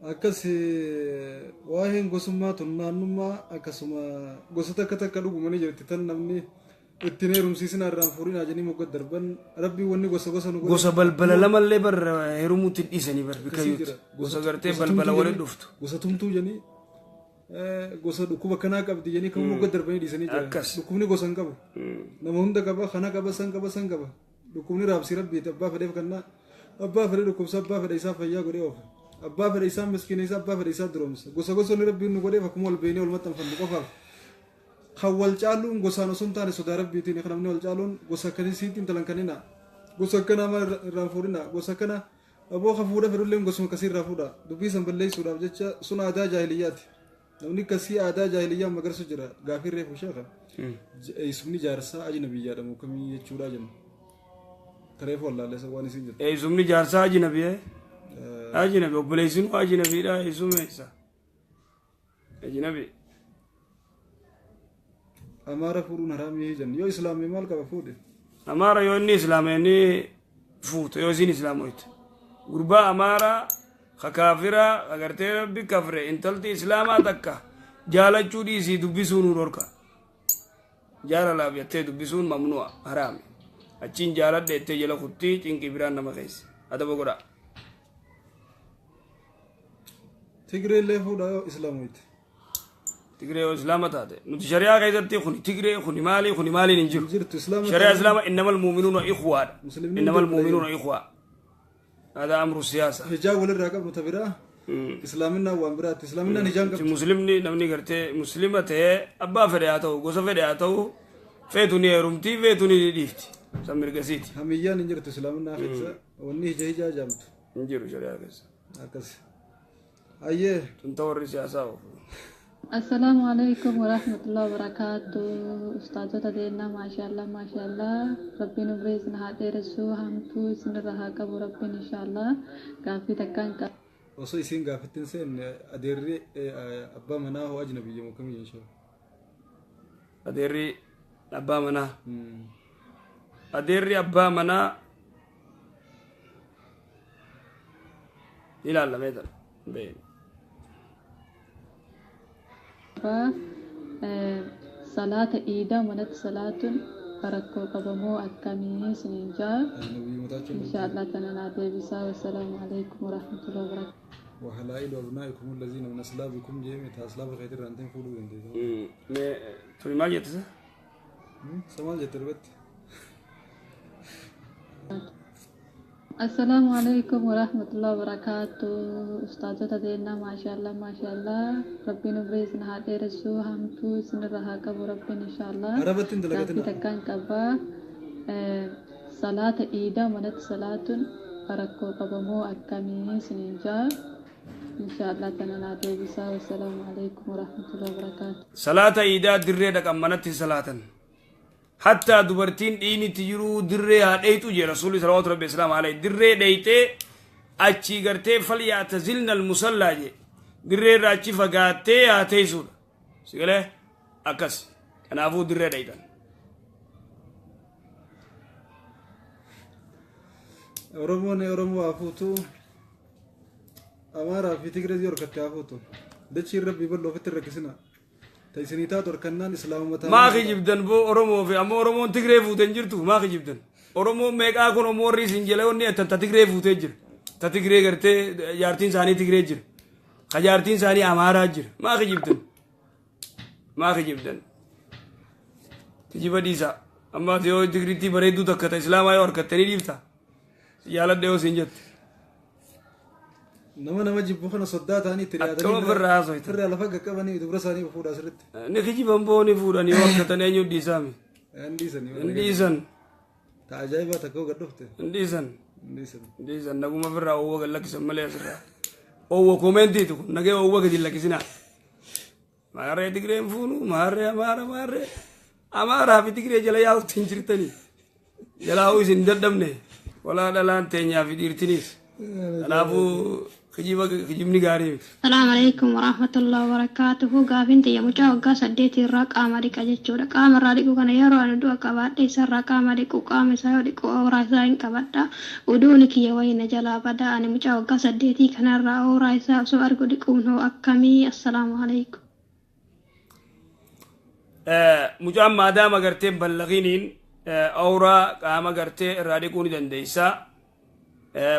Akkas waa'een gosummaa tun naannummaa akkasuma gosa takka takka dhugumanii jirti tan namni Ittiin heerumsiisinaa irraan fuudhinaa jedhanii mogga darban rabbii wanni gosa gosa nu godhe. Gosa balbala lamallee bar heerumuutti hin dhiisanii bar bikka Akkasii yuutu. jira. Gosa gartee Gosa balbala tumtuu waliin jedhanii- dhuftu. Gosa tumtuu jedhanii gosa dhukkuba kanaa qabdi jedhanii kan mogga darbanii dhiisanii jira. Akkas. Dhukkubni gosa hin qabu. Nama hunda qaba, kana qaba, san qaba, san qaba. Dhukkubni raabsii rabbiiti abbaa fedheef kannaa. Abbaa fedhe dhukkubsa, abbaa fedhe isaa fayyaa godhee oofa. Abbaa fedhe isaa miskiina isaa, abbaa fedhe isaa duroomsa. Gosa gosoonni rabbiin nu godheef akkuma wal beeknee wal maxxanfannu qofaaf. Kan wal caaluun gosaan osoo hin taane sodaa rabbiitiin kan namni wal caaluun gosa akkasiitiin intalan kanina. Gosa akkanaa maal irraan fuudhina. Gosa akkana aboo ka fuudha fedhulleen gosuma akkasii irraa fuudha. Dubbii san balleessuudhaaf jecha sun aadaa jaahiliyyaati. Namni akkasii aadaa jaahiliyyaa magarsu jira. Gaafii reefu sheekha. Eessumni jaarsaa ajnabiyyaadha moo kamii jechuudha jenna. Tareefu wallaalessa waan isin jettu. Eessumni jaarsaa ajnabi ajnabi obboleessin ajnabiidha eessuma eessa ajnabi. Amaara fuudhuun haraamii jenna. Yoo islaamee maal qaba fuudhe? Amaara yoo inni islaame inni fuute yoo isiin islaamoyte. Gurbaa amaaraa ka kaafiraa ka gartee rabbi kafre intalti islaamaa takka jaalachuu dhiisii dubbisuu nu dhorka. Jaalalaaf jettee dubbisuun mamnu'a haraami. Achiin jaaladhe jettee jala kuttii cinqii biraan nama keessa. Adaba godhaa. Tigree illee fuudha yoo islaamoyte. Tigree yoo islaama taate nuti shari'aa keessatti kuni Tigree kuni maali kuni maaliin hin jiru. Jirtu islaama Shari'aa islaama innamal muuminuuna ikhwaadha. Muslimni Innamal hundi muuminuuna ikhwaa. Hada amru siyaasa. Hijaa walirraa qabnu ta biraa. Islaaminaan waan biraatti. Islaaminaan hijaan qabdu. Muslimni namni gartee muslima ta'ee abbaa fedhe haa ta'u gosa fedhe haa ta'u feetu ni heerumti feetu ni dhiifti. San mirgasiiti. Hamiyyaan hin jirtu islaaminaa keessa. Wanni hija hijaa jaamtu. Hin jiru shari'aa keessa. Akkas. Ayyee. Tun ta warri siyaasaa oofu. Assalaamu alaikum warahmatullahi wabarakatuh. Ustaazota teennaa maashaallah maashaallah. Rabbiin umrii isin haa dheeressu hamtuu isinirra haa qabu rabbiin inshaallah. Gaaffii takkaan qaba. Osoo isiin gaafattiin seenne adeerri abbaa manaa hoo ajnabiyya moo kamii inshaa Adeerri abbaa manaa. Adeerri abbaa manaa ilaallamee tana. Beeyni. Salaata iidaa manatti salaatuun rakkoo qabamoo akkamii isiniin jaa. Inshaallah tana naa deebisaa. Wassalaamu alaikum warahmatullahi wabarakatuh. وحلائل أبنائكم الذين من أصلابكم جيم أصلاب خير رانتين فولو دندي. Mee tuni maal jette sa? Samaal jette duratti. Assalaamu alaikum warahmatullahi wabarakatuh. Ustaazota teennaa maashaallah maashaallah. Rabbiin umrii isin haa dheeressu hamtuu isinirra haa qabu rabbiin inshaallah. Arabatti hin dalagatina. Gaaffii takkaan qaba. Salaata iidaa manatti salaatuun rakkoo qabamoo akkamii isiniin jaa. Inshaallah tana naa deebisaa. Wassalaamu alaikum warahmatullahi wabarakatuh. Salaata iidaa dirree dhaqan manatti salaatan. Hattaa dubartiin dhiinitti jiruu dirree haa dheeyxu jee rasuulli salawaatu rabbi islaam alayhi dirree dheeyxee achii gartee falya'tazilna almusallaa jee dirree irraa achi fagaattee haa teessuudha. Sigalee akkas kanaafuu dirree dheeyxan. Oromoon Oromoo haa fuutu. Amaaraa fi Tigree yoo harkatte haa fuutu. Dachiin rabbii bal'oo ofitti hin rakkisina. Ta isinii taatu harkannaan islaamuma taanaan. Maa kijibdan boo Oromoo fi ammoo Oromoon Tigree fuute hin jirtu maa kijibdan. Oromoon meeqaa kun ammoo warri isin jala wanni attan ta Tigree fuutee jira. Ta Tigree gartee jaartiin isaanii Tigree jira. Ka jaartiin isaanii Amaaraa jira. Maa kijibdan. Maa kijibdan. Kijiba dhiisaa. Amma ati yoo Tigriitti bareedduu takka ta Islaamaa yoo harkatte ni dhiifta. Si jaaladha yoo siin jette. Nama nama jibbu kana soddaa ta'anii itti Akkama dhiyaatanii ofirraa haasoyta. Ofirraa lafa qaqqabanii dubra isaanii fuudha asirratti. Ni kijiban boo ni fuudhan yoo harkatan eenyu dhiisaami. Hin dhiisanii. Hin dhiisan. Ta ajaa'ibaa takka gad dhufte. Hin dhiisan. Hin dhiisan. Hin dhiisan naguma ofirraa oowwa gad lakkisan malee asirraa. Oowwa koomentiitu kun nagee oowwa gadi hin lakkisinaa. Maarree Tigree hin fuunu maarree Amaara maarree Amaaraa fi Tigree jala yaa'utti hin jirtanii. Jalaa'uu isin hin dadhabne. Walaa dhalaan teenyaa fi dhiirtinis. Kanaafuu kijiba kijibni gaarii miti. Salaamu alaikum warahmatullahi wabarakatuhu. Gaafiin tiyya mucaa waggaa 8 irraa qaama dhiqa jechuudha. Qaama irraa dhiqu kana yeroo ani du'a qabaadhe isarraa qaama dhiqu qaama isaa yoo dhiqu ooraa isaa hin qabadha. Uduuni kiyya wayii na jalaa bada. Ani mucaa waggaa 8 kanarraa ooraa isaa osoo argu dhiquun hoo akkamii? Assalaamu alaikum. Mucaan maadaama gartee ballaqiiniin awraa qaama gartee irraa dhiquu ni dandeeysa.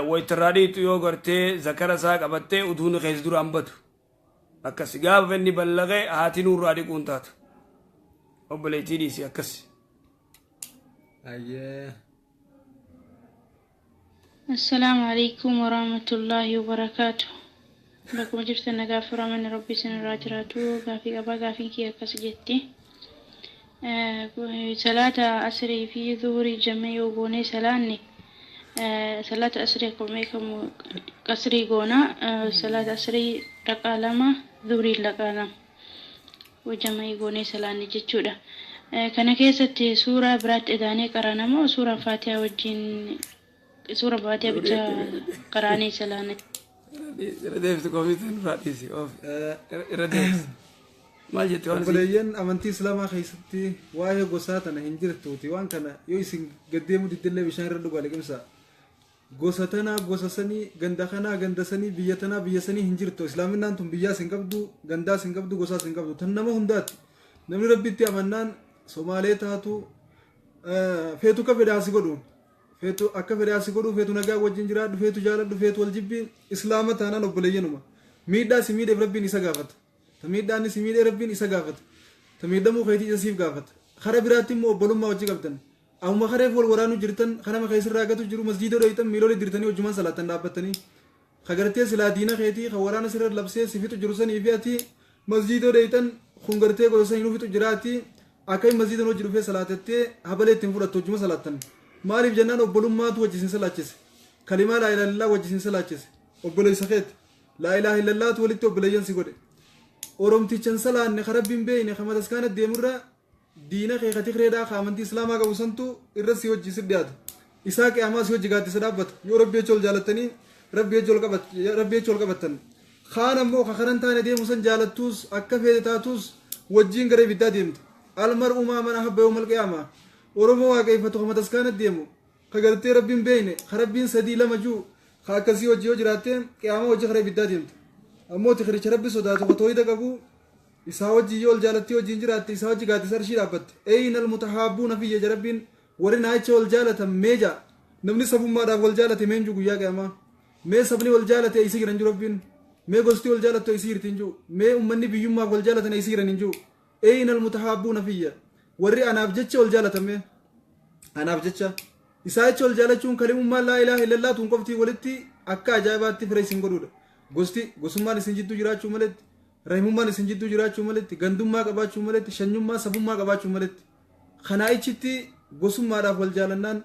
Wayita irraa dhiqxu yoo gartee zakara isaa qabattee uduun keessa duraan badu. Akkas gaafa inni ballaqee haati nurraa dhiquun taatu. Obboleettii dhiisi akkas. Ayyee. Assalaamu alaikum warahmatullaahi wabarakaatu. Bakkuma jirtan nagaa furaman rabbi isinirraa jiraatu. Gaafii qabaa, gaafiin kiyya akkas jetti. Salaata asrii fi zuhurii jemmee yoo goonee salaanne, salaata asrii akkuma beekamu qasrii goona. Salaata asrii raqaa 2, zuhurii raqaa 2 jamee goonee salaanne jechuudha. Kana keessatti suuraa biraatti edaanee qarana moo suuraan faatihaa wajjin, suura faatihaa bicha qaraanee salaanne? Irra deebisi, koomitiin irraa dhiisi. Irra deebisi. Maal jette waan? Obboleeyyan, amantii islaamaa keessatti waa'ee gosaa tana hin jirtuuti. Waan kana yoo isin gaddeemuu diddillee bishaan irra dhugaa liqimsa. Gosa tanaa, gosa sanii, ganda kanaa, ganda sanii, biyya tanaa, biyya sanii hin jirtu. Islaaminaan tun biyyaas hin qabdu, gandaas hin qabdu, gosaas hin qabdu. Tan nama hundaati. Namni rabbitti amannaan Somaalee taatu, feetu akka fedhe asi godhu. Feetu akka fedhe asi godhu, feetu nagaa wajjin jiraadhu, feetu jaaladhu, feetu wal jibbi, islaama taanaan obboleeyyanuma. Miidhaa si miidheef rabbiin isa gaafata. Ta miidhaan si miidhee rabbiin isa gaafata. Ta miidhamuu keetii isa siif gaafata. Kara biraatti immoo obbolummaa wajji qabdan. Amma kareef wal waraanuu jirtan, kanama keessirraa gatu jiru, masjiida dhoytan, miiloolee dirtanii wajjumaan salaatan dhaabbattanii. Ka gartee silaa diina keetii ka waraana sirra labsee si fixu jiru sanii fi ati masjiida dhoytan kun gartee gosa sanii nu fixu jiraati. Akka inni masjiida hojii dhufee salaatattee habalee ittiin fudhattu wajjuma salaattan. Maaliif jennaan obbolummaatu wajji isin salaachise. Kalimaa laa ilaaha illallaa wajji isin salaachise. Obboleessa keeti. Laa ilaaha illallaatu walitti obboleeyyan si godhe. Oromtichan salaanne ka rabbiin beeyne ka mataskaana deemurra diina kee ka tikreedhaa ka amantii islaamaa qabu santu irra si hojii si dhiyaata. Isaa qiyaamaa si hojii gaaddisa dhaabbata. Yoo rabbi jecha ol jaalattanii rabbi jecha ol qabattan. Kaan ammoo ka karan taane deemu san jaalattuus akka feete taatus wajjiin gara ibiddaa deemta. Almar'u maa man ahabba yawmal qiyaamaa. Oromoo waaqeeffatu ka mataskaana deemu ka gartee rabbiin beeyne ka rabbiin sadii lama juu ka akkasii hojii yoo jiraatte qiyaamaa hojii kara ibiddaa deemta. Ammoo tikricha rabbi sodaatu ka tooyida qabu isaa wajjin yoo ol jaalattee wajjin jiraatte isaa wajji gaaddisa arshii dhaabbatte. Eyna almutahaabbuuna fiyya ja rabbiin, warri naayicha wal jaalatan mee jaa. Namni sabummaadhaaf wal jaalate meen jiru guyyaa qiyaamaa? Mee sabni wal jaalate eessa jiran jiru rabbiin? Mee gosti wal jaalattu eessa jirti hin jiru? Mee ummanni biyyummaaf wal jaalatan eessa jiran hin jiru? Eyna almutahaabbuuna fiyya, warri anaaf jecha wal jaalatan mee? Anaaf jecha isaa jecha wal jaalachuun kalimummaan laa ilaaha illallaa tun qoftii walitti akka ajaa'ibaatti fira isin godhuudha. Gosti gosummaan isin jidduu jiraachuu maletti, rahimummaan isin jidduu jiraachuu maletti, gandummaa qabaachuu maletti, shanyummaa sabummaa qabaachuu maletti, kanaa ichitti gosummaadhaaf wal jaalannaan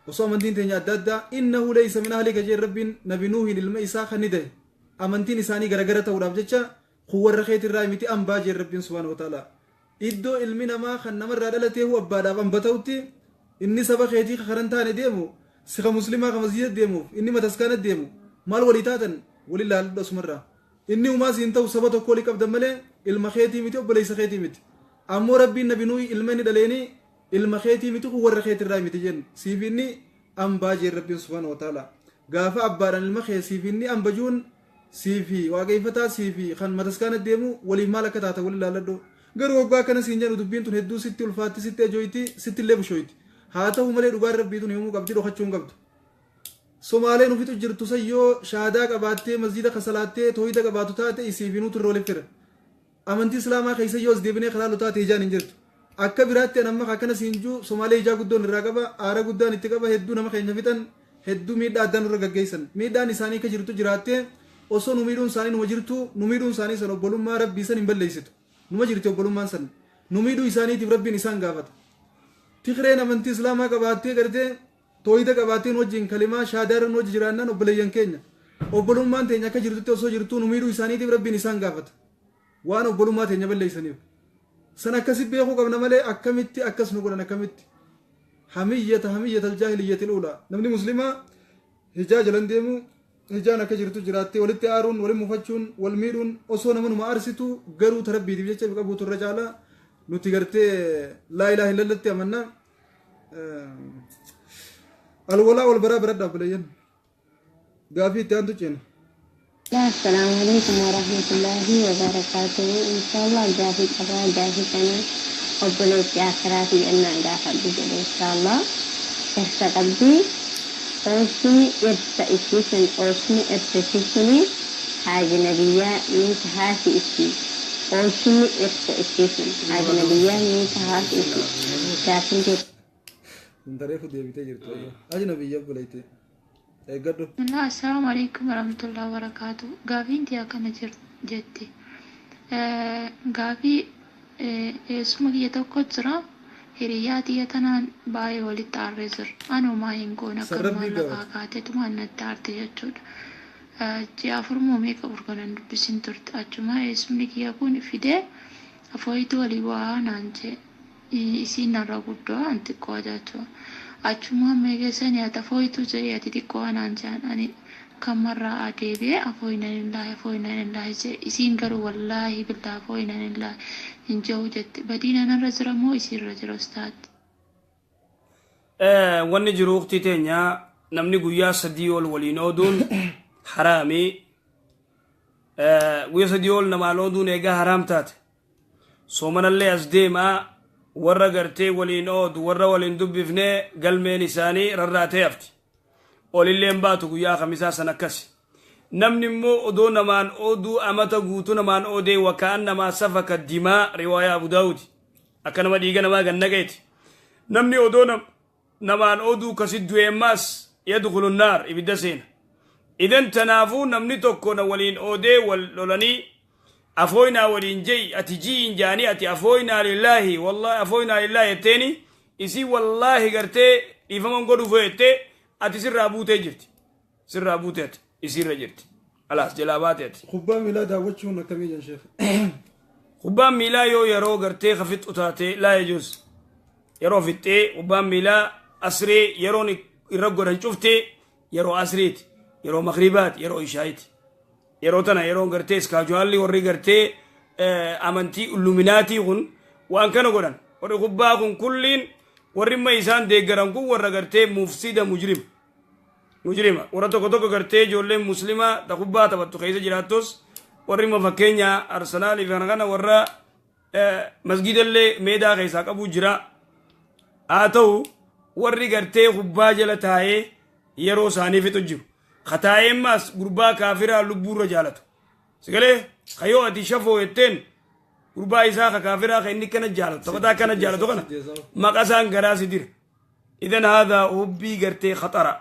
osoo amantiin teenya adda addaa, innahu laysa min ahlika jeen rabbiin nabi Nuuhin ilma isaa kan ni dahe amantiin isaanii garagara ta'uudhaaf jecha kun warra keetirraa miti, ambaa jeen rabbiin subhaanahu wa ta'ala. Iddoo ilmi namaa kan namarraa dhalateehu abbaadhaaf amba ta'utti inni saba keetii ka karan taane deemu si ka muslimaa ka masjiida deemuuf inni mataskaana deemu maal walii taatan? Wali laalladhu asumarraa. Inni umaa siin ta'u, saba tokko walii qabdan malee ilma keetii miti, obboleessa keetii miti. Ammoo rabbiin nabi Nuuhi ilma inni dhaleeni ilma keetii miti, kun warra keetirraa miti jeen, siif inni ambaa jeen rabbiin subhaanahu wa ta'ala. Gaafa abbaadhaan ilma kee siif inni amba juun, siifi waaqeeffataa siifi kan mataskaana deemu waliif maal akka taatan wali laalladhu. Garuu waggaa akkana siin jedhu dubbiin tun hedduu sitti ulfaatti, sitti ajooyti, sitti illee bushooyti. Haa ta'u malee dhugaan rabbii tun himamuu qabdi, dhokachuu hin qabdu. Somaaleen ufitu jirtu san yoo shaadaa qabaattee masjiida ka salaattee tooyida qabaatu taate isiif hinuutu irra waliif fira. Amantii islaamaa keessa yoo as deebinee kalaallu taate ijaan hin jirtu. Akka biraatti an amma akkana siin juu Somaalee ijaa guddoon irraa qaba, aara guddaan itti qaba, hedduu nama keenya fixan, hedduu miidhaa addaa nurra gaggeessan. Miidhaan isaanii akka jirtu jiraattee osoo nu miidhuun isaanii numa jirtu, nu miidhuun isaanii san obbolummaa rabbii san hin balleessitu. Numa jirti obbolummaan san. Nu miidhuu isaaniitiif rabbiin isaan gaafata. Tigreen amantii islaamaa qabaattee gartee tooyida qabaattee nu wajjin kalimaa shaadaa irra nu wajji jiraannaan obboleeyyan keenya. Obbolummaan teenya akka jirtutti osoo jirtuu nu miidhuu isaaniitiif rabbiin isaan gaafata. Waan obbolummaa teenya balleessaniif. San akkasi beekuu qabna malee akkamitti akkas nu godhan, akkamitti? Hamiyyata hamiyyata aljaahiliyyati luulaa. Namni muslimaa hijaa jalan deemu, hijaan akka jirtu jiraattee walitti aaruun, waliin mufachuun, wal miidhuun osoo nama numa aarsitu garuu ta rabbiitiif jecha qabuutu irra caala. Nuti gartee laa ilaaha illallatti amanna. Alwalaa wal baraa biradhaa obboleeyyan. Gaafii itti aantu ceena. Obboleetti akiraati jennaan gaafadhu jedhe inshaallah. Dhirsa qabdi. Oosni dhirsa isii sun oosni dhirsa isii suni haajnabiyyaa ni tahaafi isii. Oosni dhirsa isii sun haajnabiyyaa ni tahaafi isii. Gaafin kee Sun tareefu deebitee jirtu. Ajnabiyya obboleetti. Eeggadhu. Bismillah, Assalaamu alaikum warahmatullahi wabarakatuh. Gaafiin tiyya akkana jetti. Gaafii eessuma kiyya tokko jira. Hiriyaa tiyya tanaan baay'ee walitti aarree jira. Anumaa hin goone San akkanumaan rabbii lafaa gaafate. kaateetumaan natti aarte jechuudha. Ji'a 4 moo meeqa urganan dubbisin turte. Achumaa eessumni kiyya kun fidee afooyitu walii bu'aa naan jee. Isiin narra guddoo an xiqqoo jechuudha. Achumaa meeqeessanii ati afooyitu jedhee ati xiqqoo naan jedhan ani kamarraa adeebi'ee afooyinanillaahi afooyinanillaahi jee isiin garuu wallaahi billaa afooyinanillaahi hin jiru jette badiin anarra jira moo isiirra jira ustaad? Wanni jiru uktii teenya namni guyyaa 3 ol waliin ooduun haraami. Guyyaa 3 ol namaan ooduun eegaa haraam taate. Soomanallee as deemaa warra gartee waliin oodu warra waliin dubbifne galmeen isaanii rarraatee hafti. Olilleen baatu guyyaa kamisaa san akkasi. Namni immoo odoo namaan ooduu amata guutuu namaan oodee wakaan namaa safaka dimaa riwaayaa Abu Daawudi. Akka nama dhiiga namaa gannaqeeti. Namni odoo namaan ooduu kasit du'e ammaas yadkhulu naar ibidda seena. Idan tanaafuu namni tokko na waliin oodee wal lolanii afooynaa waliin je'i ati ji'iin jaanii ati afooynaa lillaahi wallaahi afooynaa lillaahi jetteeni isii wallaahi gartee dhiifaman godhuuf jettee ati sirraa buutee jirti. Sirraa buutee ati isiirra jirti. Alaas jalaa baate ati. Kubbaa miilaa daawwachuun akkamii jan sheekh? Kubbaan miilaa yoo yeroo gartee ka fixxu taate laa yajuuz. Yeroo fixxee kubbaan miilaa asree yeroon irra godhan cuftee yeroo asriiti, yeroo magribaati, yeroo ishaayiti. Yeroo tana yeroo gartee iskaajuwaalli warri gartee amantii illuminaatii kun waan kana godhan. Warri kubbaa kun kulliin warri imma isaan deeggaran kun warra gartee mufsida mujrima. Mujrima. Warra tokko tokko gartee ijoolleen muslimaa ta kubbaa taphattu keessa jiraattus warri imma fakkeenya Arsenaalii fi kana kana warra masgidallee meedaa keessaa qabu jira. Haa ta'u warri gartee kubbaa jala taa'ee yeroo isaanii fixu jiru. Ka taa'ee ammaas gurbaa kaafiraa lubbuurra jaalatu. Sigalee kayoo ati shafoo jetteen gurbaa isaa ka kaafiraa ka inni kana jaalatu taphataa kana jaalatu kana maqaa isaan garaa si dira. Idan haadhaa hubbii gartee khaxara.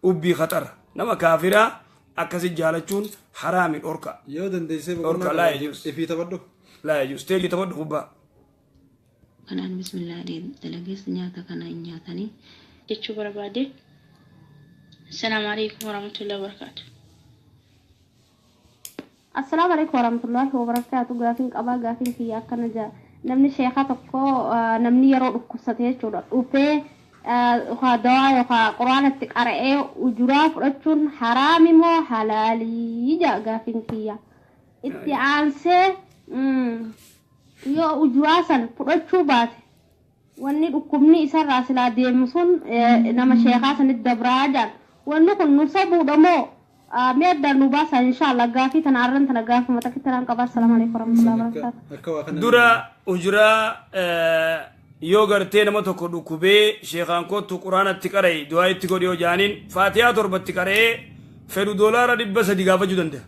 Hubbii khaxara. Nama kaafiraa akkasi jaalachuun haraami dhorka. Yoo dandeessee Dhorka boqonnaa laa qabaate yajuus. ifii taphadhu. Laa yajuus. Teeji taphadhu kubbaa. Kanaan bismillah jedhee dalagees nyaata kana hin nyaatanii. Jechuu barbaade. Assalaamu alaikum warahmatullahi wabarakatuh. Assalaamu alaikum warahmatullahi wabarakatuh. Gaafiin qabaa gaafiin kiyya akkana jaa. Namni sheekaa tokko namni yeroo dhukkubsate jechuudha dhufee yookaan dawaa yookaan quraanatti qara'ee ujuraa fudhachuun haraami moo halaalii jaa gaafiin kiyya. Itti aansee yoo ujuraa san fudhachuu baate wanni dhukkubni isarraa silaa deemu sun nama sheekaa sanitti dabraa jaan. Wanni kun nu sabuudha moo mee addaan nu baasaa inshaallah gaafii tana arran tana gaafuma takka tanaan qabaa. Assalaamu alaikum warahmatullahi wabarakatuh. Akka waa kana Dura ujuraa yoo gartee nama tokko dhukkubee sheekaan kottu quraanatti qara'e du'aa itti godhi yoo jaaniin faatiyaa 7tti qara'ee fedhu $300 gaafachuu danda'a.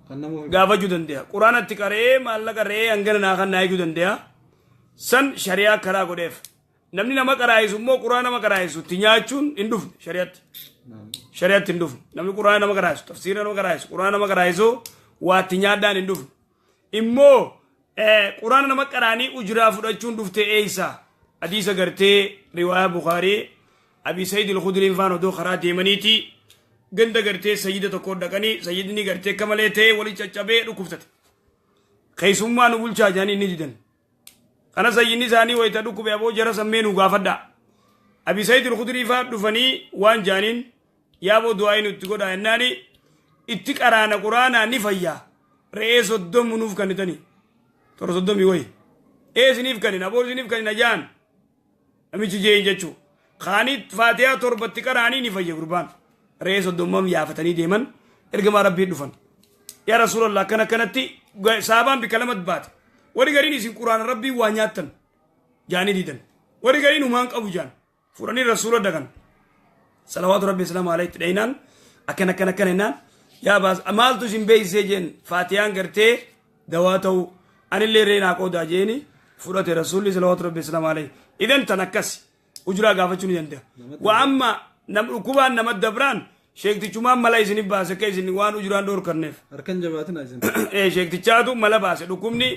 Kan nama Gaafachuu danda'a. Quraanatti qara'ee maallaqa re'ee hangana naa kan naa eeguu danda'a. San shari'aa karaa godheef. Namni nama qaraa'isu immoo quraana nama qaraa'isu itti nyaachuun hin dhufne shari'atti. Shari'atti hin dhufne. Namni quraana nama qaraa'isu, tafsiira nama qaraa'isu, quraana nama qaraa'isu waa itti nyaadhaan hin dhufne. Immoo quraana nama qaraanii ujuraa fudhachuun dhufte eeysa? Hadiisa gartee riwaayaa Bukaarii Abi Sayyid al-Khudriin faan odoo karaa deemaniiti ganda gartee sayyida tokko dhaqanii sayyidni gartee akka malee ta'ee wali caccabee dhukkubsate. Keessummaa nu bulchaa jedhanii inni didan. Kana sayyidni isaanii wayita dhukkube aboo jara sammee nu gaafadhaa. Abi Sayyid al-Khudrii faa dhufanii waan jaaniin yaaboo du'aa inni itti godhaa jennaani itti qaraana quraanaa ni fayyaa. Re'ee 30 nuuf kennitanii. Toora 30 wayi. Ee isiniif kennin aboo isiniif kennin ajaan. Namichi jeen jechuu. Kaanii faatiyaa 7tti qaraanii ni fayya gurbaan. Re'ee 30 yaafatanii deeman ergamaa rabbii dhufan. Yaa Rasuulallah akkana akkanatti saabaan bikka lamatti baate. Warri gariin isin quraana rabbii waa nyaattan jaanii diidan. Warri gariin humaan qabu jaan fudhanii rasuula dhaqan. Salawaatu rabbi islaama alayhi dhaynaan akkana akkana akkana jennaan yaa baas maaltu isin beeksisee jeen faatiyaan gartee dawaa ta'u anillee reenaa qoodaa jeeni fudhate rasuulli salawaatu rabbi islaama alayhi. Idan tan akkas ujuraa gaafachuu ni danda'a. Waa amma nam dhukkubaan nama dabraan sheektichumaan mala isin baase akka isin waan ujuraan dhoorkanneef. Harkan jabaatina isin. Sheektichaatu mala baase dhukkubni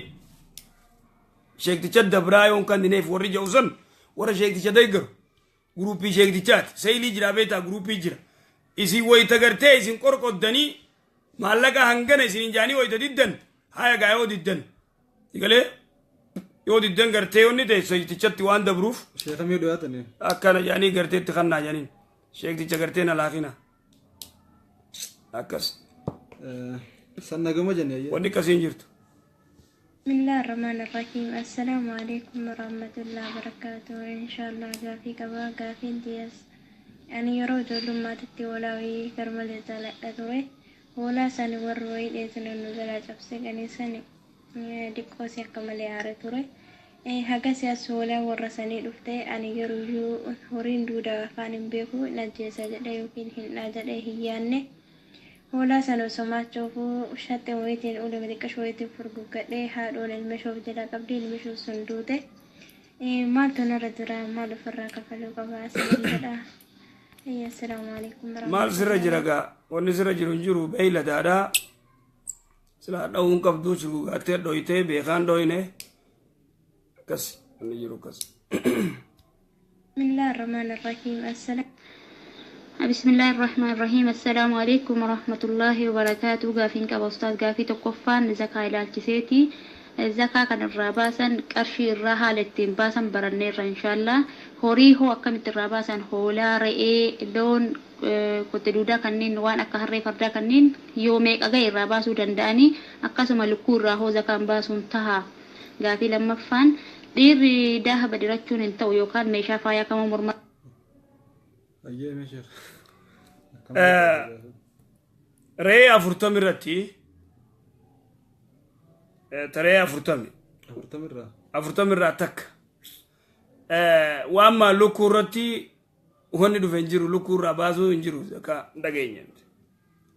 sheekticha dabraa yoon kan dineef warri jedhu sun warra sheekticha deeggaru guruppii sheektichaati. Seeyilii jira beektaa guruppii jira. Isin wayita gartee isin qorqoddanii maallaqa hangana isin jaanii wayita diddan haya gaa yoo diddan. Galee yoo diddan gartee yoonni ta'e sheektichatti waan dabruuf. Sheekamii dhiyaatanii. Akkana jaanii garteetti kannaa jaaniin sheekticha gartee na laafina. Akkas. San nagama jenne. Wanni akkasii hin jirtu. بسم الله الرحمن الرحيم. السلام عليكم ورحمة الله وبركاته. إن شاء الله gaafii qaba. Gaafiin tiyas ani yeroo ijoollummaatitti hoolaa wayii garmalee jaaladha ture. Hoolaa sani warri wayii dheessan nu jalaa cabse qaniisan diqqoosi akka malee aare ture. Hagas as hoolaa warra sanii dhufte ani garuuyyuu horiin duudaa afaan hin beeku hin ajjeesa jedhe yookiin hin dhaa jedhe hin yaanne. Hoolaa sana osoo maachoofuu shaxxe wayiitiin ulee xiqqasho wayiitiin furguggadhee haadhoon ilma ishee of jalaa qabdi ilmi ishee sun duute. Maaltu narra jira maal ofirraa kafaluu qaba asiniin jedha. Assalaamu alaikum. Maal sirra jira gaa wanni sirra jiru hin jiru beeyladaadha. Silaa dha'uun qabdu shugugaattee dhoyitee beekaan dhoyine akkas wanni jiru akkas. بسم الله الرحمن الرحيم. السلام بسم الله الرحمن الرحيم. السلام عليكم ورحمة الله وبركاته. Gaafiin qaba ustaaz. Gaafii tokkoffaan zakaa ilaalchiseeti. Zakaa kan irraa baasan qarshii irraa haala ittiin baasan baranneerra inshaallah. Horii hoo akkamitti irraa baasan? Hoolaa, re'ee, loon, kotte duudaa kanneen waan akka harree fardaa kanneen yoo meeqa gahe irraa baasuu danda'anii? Akkasuma lukkuu irraa hoo zakaan baasuun taha? Gaafii lammaffaan dhiirri dahaba dirachuun hin ta'u yookaan meeshaa faayaa kamuu morma Ayyee meeshaa. Re'ee 40 irratti re'ee 40. 40 irraa. 40 irraa takka. Waan maa lukkuu irratti wanni dhufe hin jiru lukkuu irraa baasuu hin jiru akka dhageenya.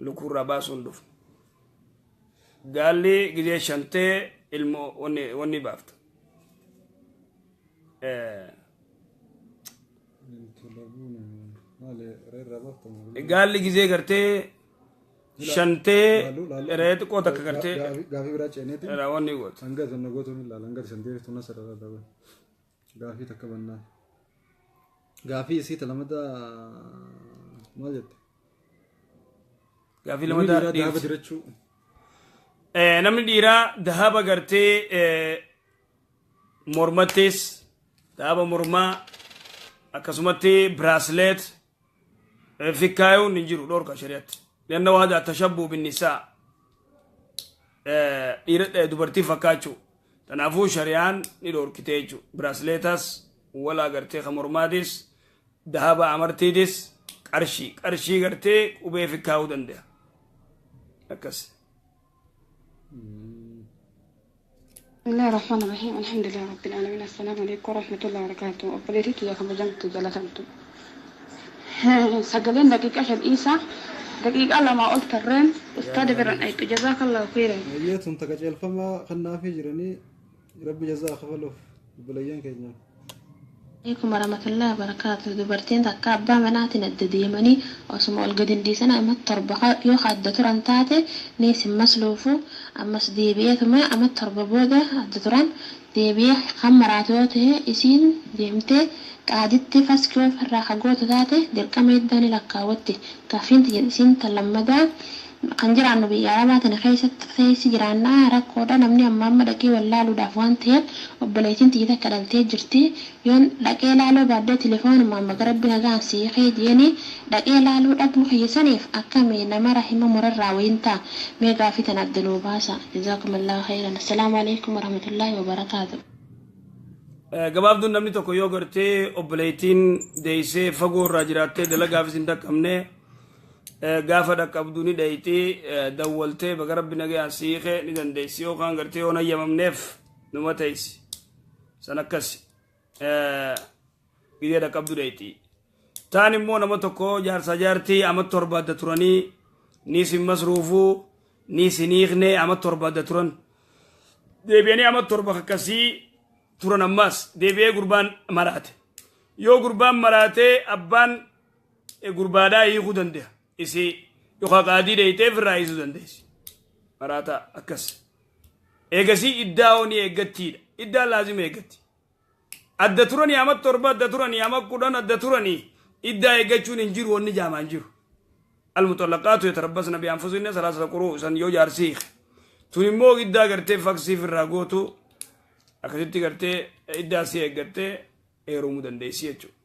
Lukkuu irraa baasuu hin dhufu. Gaalli gizee shantee ilmoo wanni baafta. Gaalli gizee gartee shantee re'ee xiqqoo takka gartee. Gaafii biraa ceeneeti. Wanni goota. Hanga sana gootuun ilaala hanga shanteef tuna sarara dhabe. Gaafii takka bannaa. Gaafii isii lamada maal jette? Gaafii lamada dahaba dirachuu. Namni dhiiraa dahaba gartee mormattis dahaba mormaa akkasumatti bracelet fikkaayuun hin jiru dhorka shari'atti. لأنه هذا تشبه بالنساء. Dubartii fakkaachuu. Kanaafuu shari'aan ni dhorkite jechuudha. Braasleetas walaa gartee kan mormaatis dahaba amartiitis qarshii gartee qubee fikkaa'uu danda'a. Akkas. بسم الله الرحمن الرحيم. الحمد لله رب العالمين. السلام عليكم ورحمة الله وبركاته. Obboleettii yaa kabajamtu jalatamtu. Sagaleen daqiiqaa 5 dhiisaa daqiiqaa 2 ol tarreen ustaada biraan dhayxu. Jazaakallahu khairan. Ayyeetun takka ceelfamaa kannaafii jiranii rabbi jazaa kafaluuf obboleeyyan keenya. عليكم ورحمة الله وبركاته. Dubartiin takka abbaa manaatiin adda deemanii osuma ol gadi hin dhiisan amma 7 yoo adda turan taate ni isin masluufu ammas deebi'eetuma amma 7 booda adda turan deebi'ee kan maraatu yoo ta'e isiin deemtee qaaditti faskii ofirraa hagootu taate dirqama iddaa ni lakkaawwatti. Gaaffiin isiin tan lammadaa kan jiraannu biyya arabaa tana keessatti keessa jiraannaa rakkoodha namni amma amma dhaqee wallaaluudhaaf waan ta'eef obboleettiin tiyya takka dhaltee jirti yoon dhaqee laaluu baadhee telefoonuma amma gara rabbi nagaan siqee jeeni dhaqee laaluu dhabuu kiyyasaniif akkami nama rahima murarraa wayin ta'a mee gaafii tana adda nuu baasa. Jazaakumullahu khairan. Assalaamu alaikum warahmatullaahi wabarakaatu. Gabaabduun namni tokko yoo gartee obboleettiin deessee fagoo irraa jiraattee dalagaafis hin dhaqqabne gaafa dhaqqabdu ni dhayxii dawwaltee baga rabbi nagayaan siiqee ni dandeessi yookaan gartee yoo hayyamamneef Numa teessi. San akkas gidee dhaqqabdu dheeyti. Taan immoo nama tokko jaarsa jaartii ama 7 adda turanii, ni sin masruufuu ni sin hiikne, ama 7 adda turan. Deebi'anii ama 7 akkasii turan, ammaas deebi'ee gurbaan maraate. Yoo gurbaan maraatee, abbaan gurbaadhaa hiikuu danda'a. Isii yookaan qaadii dheeytee ofirraa hiisuu dandeessi. Maraata akkas. Eegasii iddaa ni eeggattiidha. Iddaan laazima eeggatti. Adda turanii ama 7 adda turanii, ama 10 adda turanii, iddaa eeggachuun hin jiru, wanni jaamaan jiru. المطلقات يتربصن بأنفسهن 3 قروء. San yoo jaarsi hiike. Tun immoo iddaa gartee faksiif irraa gootu, akkasitti gartee iddaa si eeggattee heerumuu dandeessi jechuudha.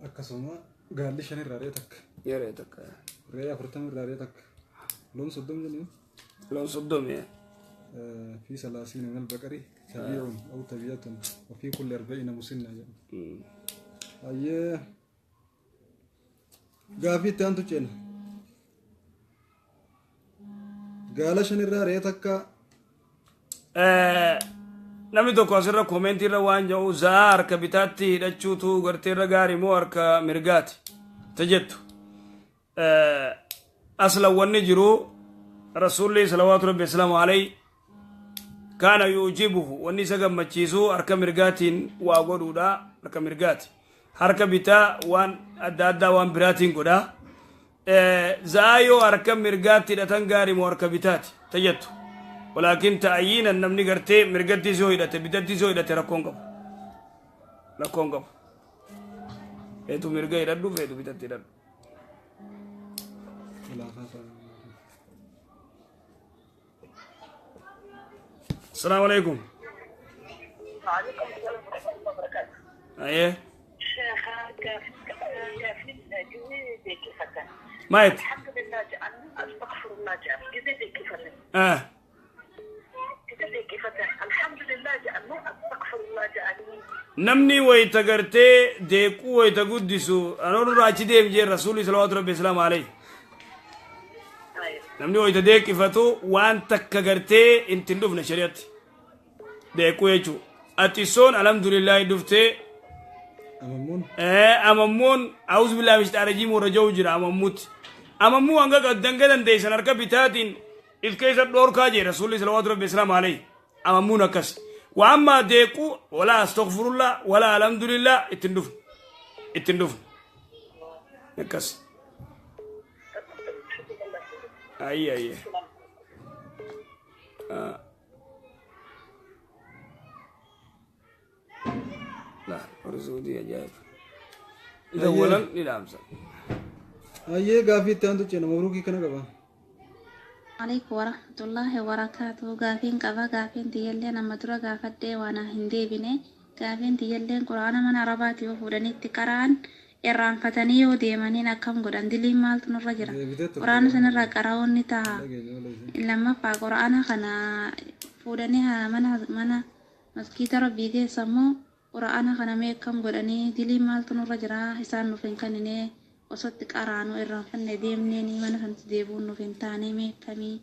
Akkasuma gaalli 5 irraa re'ee 1. Re'ee 1. Re'ee 40 irraa re'ee 1. Loon 30 jennee. Loon 30. في 30 من البقر تبيع أو تبيعة وفي كل 40 مسنة jedhu. Ayyee, gaafii itti aantu ceena. Gaala 5 irraa re'ee 1. Namni tokko asirra koomentii irra waan jedhu, za'aa harka bitaatti hidhachuutu gartee irra gaarii moo harka mirgaati ta jettu. Aslan wanni jiru, rasuulli صلوات ربي وسلامه عليه كان يعجبه, wanni isa gammachiisu harka mirgaatiin waa godhuudha, harka mirgaati. Harka bitaa waan adda addaa waan biraatiin godha. Za'aa yoo harka mirgaatti hidhatan gaarii moo harka bitaati ta jettu. ولكن ta'ayyiinan namni gartee mirgattis yoo hidhate bitattis yoo hidhate rakkoon qabu. Rakkoon qabu. Feetu mirga hidhadhu, feetu bitatti hidhadhu. Khilaafaa. السلام عليكم. وعليكم السلام ورحمة الله وبركاته. Ayyee. شيخ، كيف Maayit. الحمد لله جعلنا استغفر الله جعل جزي كيف Ah. جزي كيف الحمد لله جعلنا استغفر الله جعلني. Namni wayita gartee deequu wayita guddisu anoon irraa achi deem jee rasuulli صلوات ربي وسلامه عليه. Namni wayita deeqifatu waan takka gartee intin dhufne shari'atti. Deequu jechuu. Atisoon alhamdulillahi dhuftee. Amammuun. Amammuun أعوذ بالله من الشيطان الرجيم warra jiru jira amammuutti. Amammuu hanga danga dandeessan harka bitaatiin if keessa dhoorkaa jee rasuulli صلوات ربي وسلامه عليه. Amammuun akkas. Waan deequu ولا أستغفر الله ولا الحمد لله ittiin dhufne. Ittiin dhufne. Akkas. Ayyi ayyi. Ah. لا warra ajaa'ib. Idawwalan ni dhaamsa. Ayyee, gaafii itti aantu ceena. Mabruukii kana qaba. عليكم ورحمة الله وبركاته. Gaafiin qaba. Gaafiin tiyyallee nama dura gaafadhee waan hin deebine. Gaafiin tiyyalleen quraana mana arabaati yoo fuudhanitti qara'an irraanfatanii yoo deemaniin akkam godhan? Diliin maaltu nurra jira? Quraana sanirraa qara'uun ni ta'a? Lammaffaa, quraana kana fuudhanii haa mana mana maskiita rabbii keessa immoo quraana kana mee akkam godhanii? Diliin maaltu nurra jira? Isaan nuuf hin kennine, osotti qaraanu irraanfanne deemnee mana sanatti deebi'uun nuuf hin taane, mee akkamii?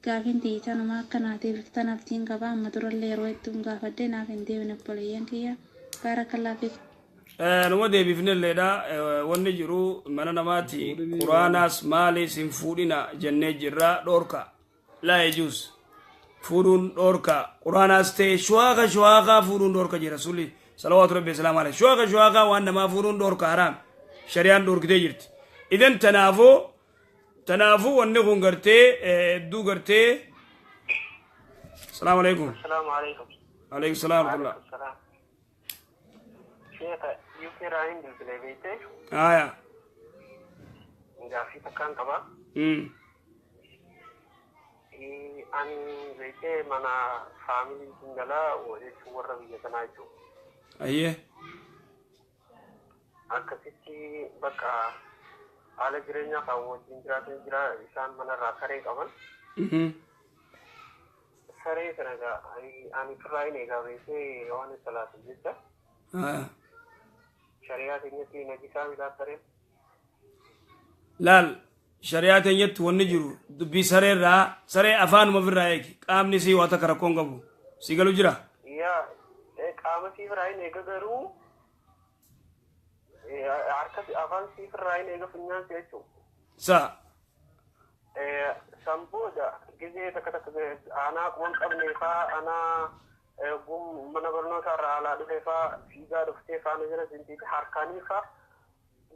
Gaafiin tiyyitanuma akka naatiif tanaaftiin qaba. Amma durallee yeroo hedduun gaafadhee naaf hin deebine. Obboleeyyan kiyya, بارك الله فيك. Numa deebifnelleedha. Wanni jiru, mana namaati quraanaas maalis hin fuudhina jennee jirra. Dhoorka, لا يجوز fuudhuun dhoorka. Quraanaas ta'e shuwaaka shuwaakaa fuudhuun dhoorka jira rasuulli صلوات ربي وسلامه عليه. Shuwaaka shuwaakaa waan namaa fuudhuun dhoorka, haraam, shari'aan dhoorkitee jirti. Idan tanaafuu wanni kun gartee hedduu gartee. السلام عليكم. السلام عليكم. عليكم السلام ورحمة الله. السلام شيخ، UK irraan bilbilee beekte. Aya. Gaaffii takkaan qaba. Ani beektee mana faamilii galaa jechuun warra biyya kanaa jechuudha. Ayyee. Akkasitti bakka haala jireenyaa kan wajjin jiraatan jira, isaan manarraa saree qaban. Saree kana egaa ani firraa hin eegaa beektee waan salaatu jecha. Aya. Shari'aa keenyatti najisaa miidhaa sareen? Laal, shari'aa teenyatti wanni jiru dubbii sareerraa, saree afaanuma ofirraa eegi, qaamni sii waa takka rakkoon qabu. Si galu jira. Yaa qaama siif irraa hin eega garuu harka afaan siif irraa hin eega funyaan si jechuudha. Sa. San booda gizee takka takka aanaa quban qabne faa anaa mana barnootaa irraa alaa dhufe faa fiigaa dhuftee faana jala sintiiti harkaanii faa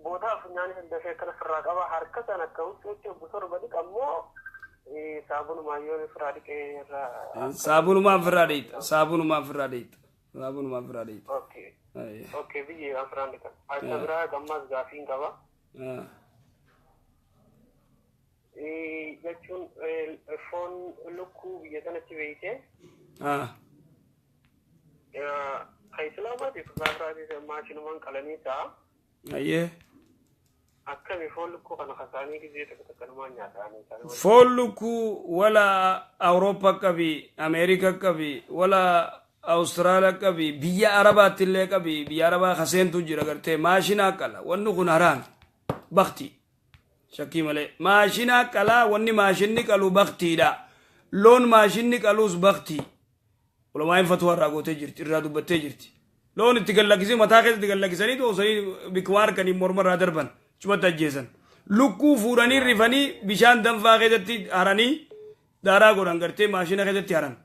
booda funyaan hin dafee akkana ofirraa qaba harka sana akka huccuutti obbo torba dhiqammoo saabunumaan yoo ofirraa dhiqee irraa. Saabunumaan ofirraa dhiqxa. Saabunumaan ofirraa dhiqxa. Saabunumaan ofirraa dhiqxa. Okay. Okay, biyyee ofirraa dhiqan. Akka biraa gammaas gaafiin qaba. Jechuun foon lukkuu biyya sanatti beeyte. Kan islaamaatiif kaafiraatiif maashinumaan qalanii ta'a. Ayyee. Akkami foon lukkuu kana kasaanii gizee takka takkanumaan nyaatanii. Foon lukkuu wala Awurooppaa qabi, Ameerikaa qabi, wala Awustiraaliyaa qabi, biyya Arabaatti illee qabi, biyya Arabaa kaseentu jira gartee maashinaa qala. Wanni kun haraami. Bakti. Shakkii malee. Maashinaa qalaa wanni maashinni qalu baktiidha. Loon maashinni qaluus baktii. Ulamaan fatwaa irraa gootee jirti, irraa dubbattee jirti. Loon itti gallakkisee mataa keessatti gallakkisanii toosanii bikkuma harkanii morma irraa darban cumatti ajjeesan. Lukkuu fuudhanii rifanii bishaan danfaa keessatti haranii daaraa godhan gartee maashina keessatti haran.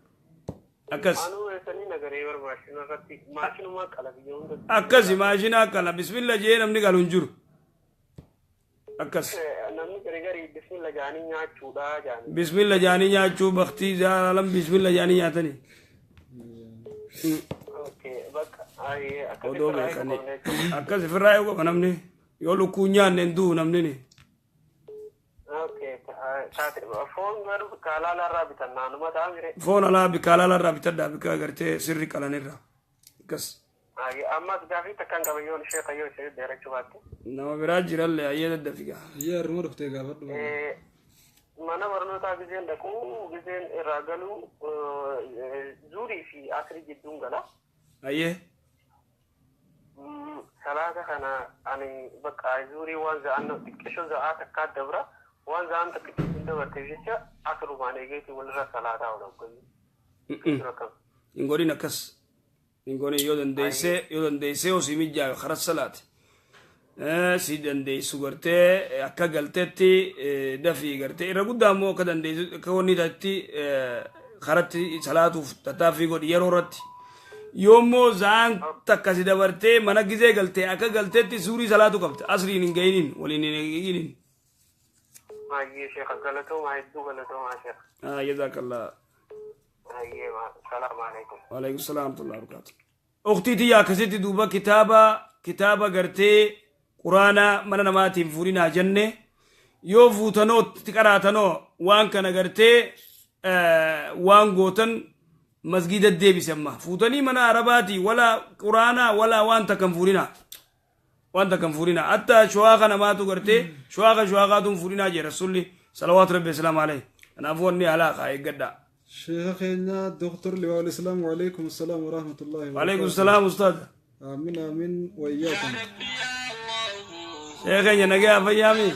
Akkas. Anuu eessanii nagaree bar maashina irratti maashinumaa qala biyya hundatti. Akkasi maashinaa qala bismilla jee namni qalu hin jiru. Akkas. Namni gari gari bismilla jaanii nyaachuudha jaanii. Bismilla jaanii nyaachuu baktii jaalam bismilla jaanii nyaatanii. Okay, bakka akkasi Odoo ofirraa eeguu beekanii. qabna jechuudha. Akkas ofirraa eeguu qaba namni. Yoo lukkuu nyaanne hin du'u namni ni. Okay, taate foon garuu kalaala irraa bitan naannuma ta'a mire. Foon alaa bikaalala irraa bitadhaa bika gartee sirri qalanirraa. Akkas. Ammas gaafii takkaan qaba yoon ishee kayyoo ishee dheerachuu baatte. Nama biraa jirallee ayyee daddafigaa. Ayyee harruma dhuftee gaafadhu. Mana barnootaa gizeen dhaquu gizeen irraa galuu zuurii fi asrii jidduun gala. Ayyee. Salaata kana ani bakka zuurii waan za'an xiqqishoo za'aa takkaa dabra waan za'an takka hin dabarteef jecha asrumaan eegeeti walirra salaataa oola hoggayyu. Hin godhin akkas. Hin godhin yoo dandeessee osii mijjaawe karaa salaati. Si dandeessu gartee akka galteetti dafii gartee irra guddaa immoo akka dandeessu akka wanni taatti karatti salaatuuf tattaaffii godhi yeroo irratti. Yoommoo za'aan takka si dabartee mana gizee galtee akka galteetti suurii salaatu qabda asriin hin gahiniin waliin hin eeginiin. Baay'ee sheekha galatoomaa hedduu galatoomaa sheekha. Jazakallah. Baay'ee salaamu alaikum. Waalaikum salaam warahmatullahi wabarakatuh. Ukhtii tiyya akkasitti duuba kitaaba gartee quraanaa mana namaatiin fuudhinaa jenne yoo fuutanoo itti qaraatanoo waan kana gartee waan gootan masgida deebise amma fuutanii mana arabaatii wala quraanaa wala waan takkan fuudhinaa waan takkan fuudhinaa hatta shuwaaka namaatu gartee shuwaaka shuwaakaatuun fuudhinaa jee rasulli salawaatu rabbi islaam alayhi. Kanaafuu wanni halaaqa eeggadhaa. Sheekha keenya Dr. Liwaa'ul Islaam, وعليكم السلام ورحمة الله وبركاته. وعليكم السلام أستاذ. آمين آمين وإياكم. Sheekha keenya nagaa fayyaami.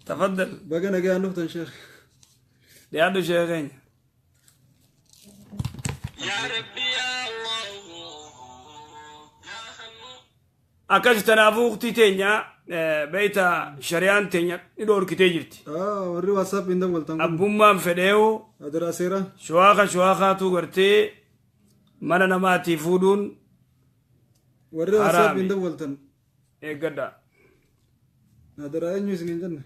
تفضل. Baga nagaan dhuftan sheekh. Dhiyaadhu sheekha keenya. Akkas tanaafuu ukhtii teenya beeyta shari'aan teenya ni dhoorkitee jirti. Warri WhatsApp hin dawwaltan kun. Abbummaan fedheewu. Adiraa seera. Shuwaaka shuwaakaatu gartee mana namaatii fuudhuun Warri WhatsApp haraami. hin dawwaltan. Eeggadha. Adiraa eenyu isin hin jenne.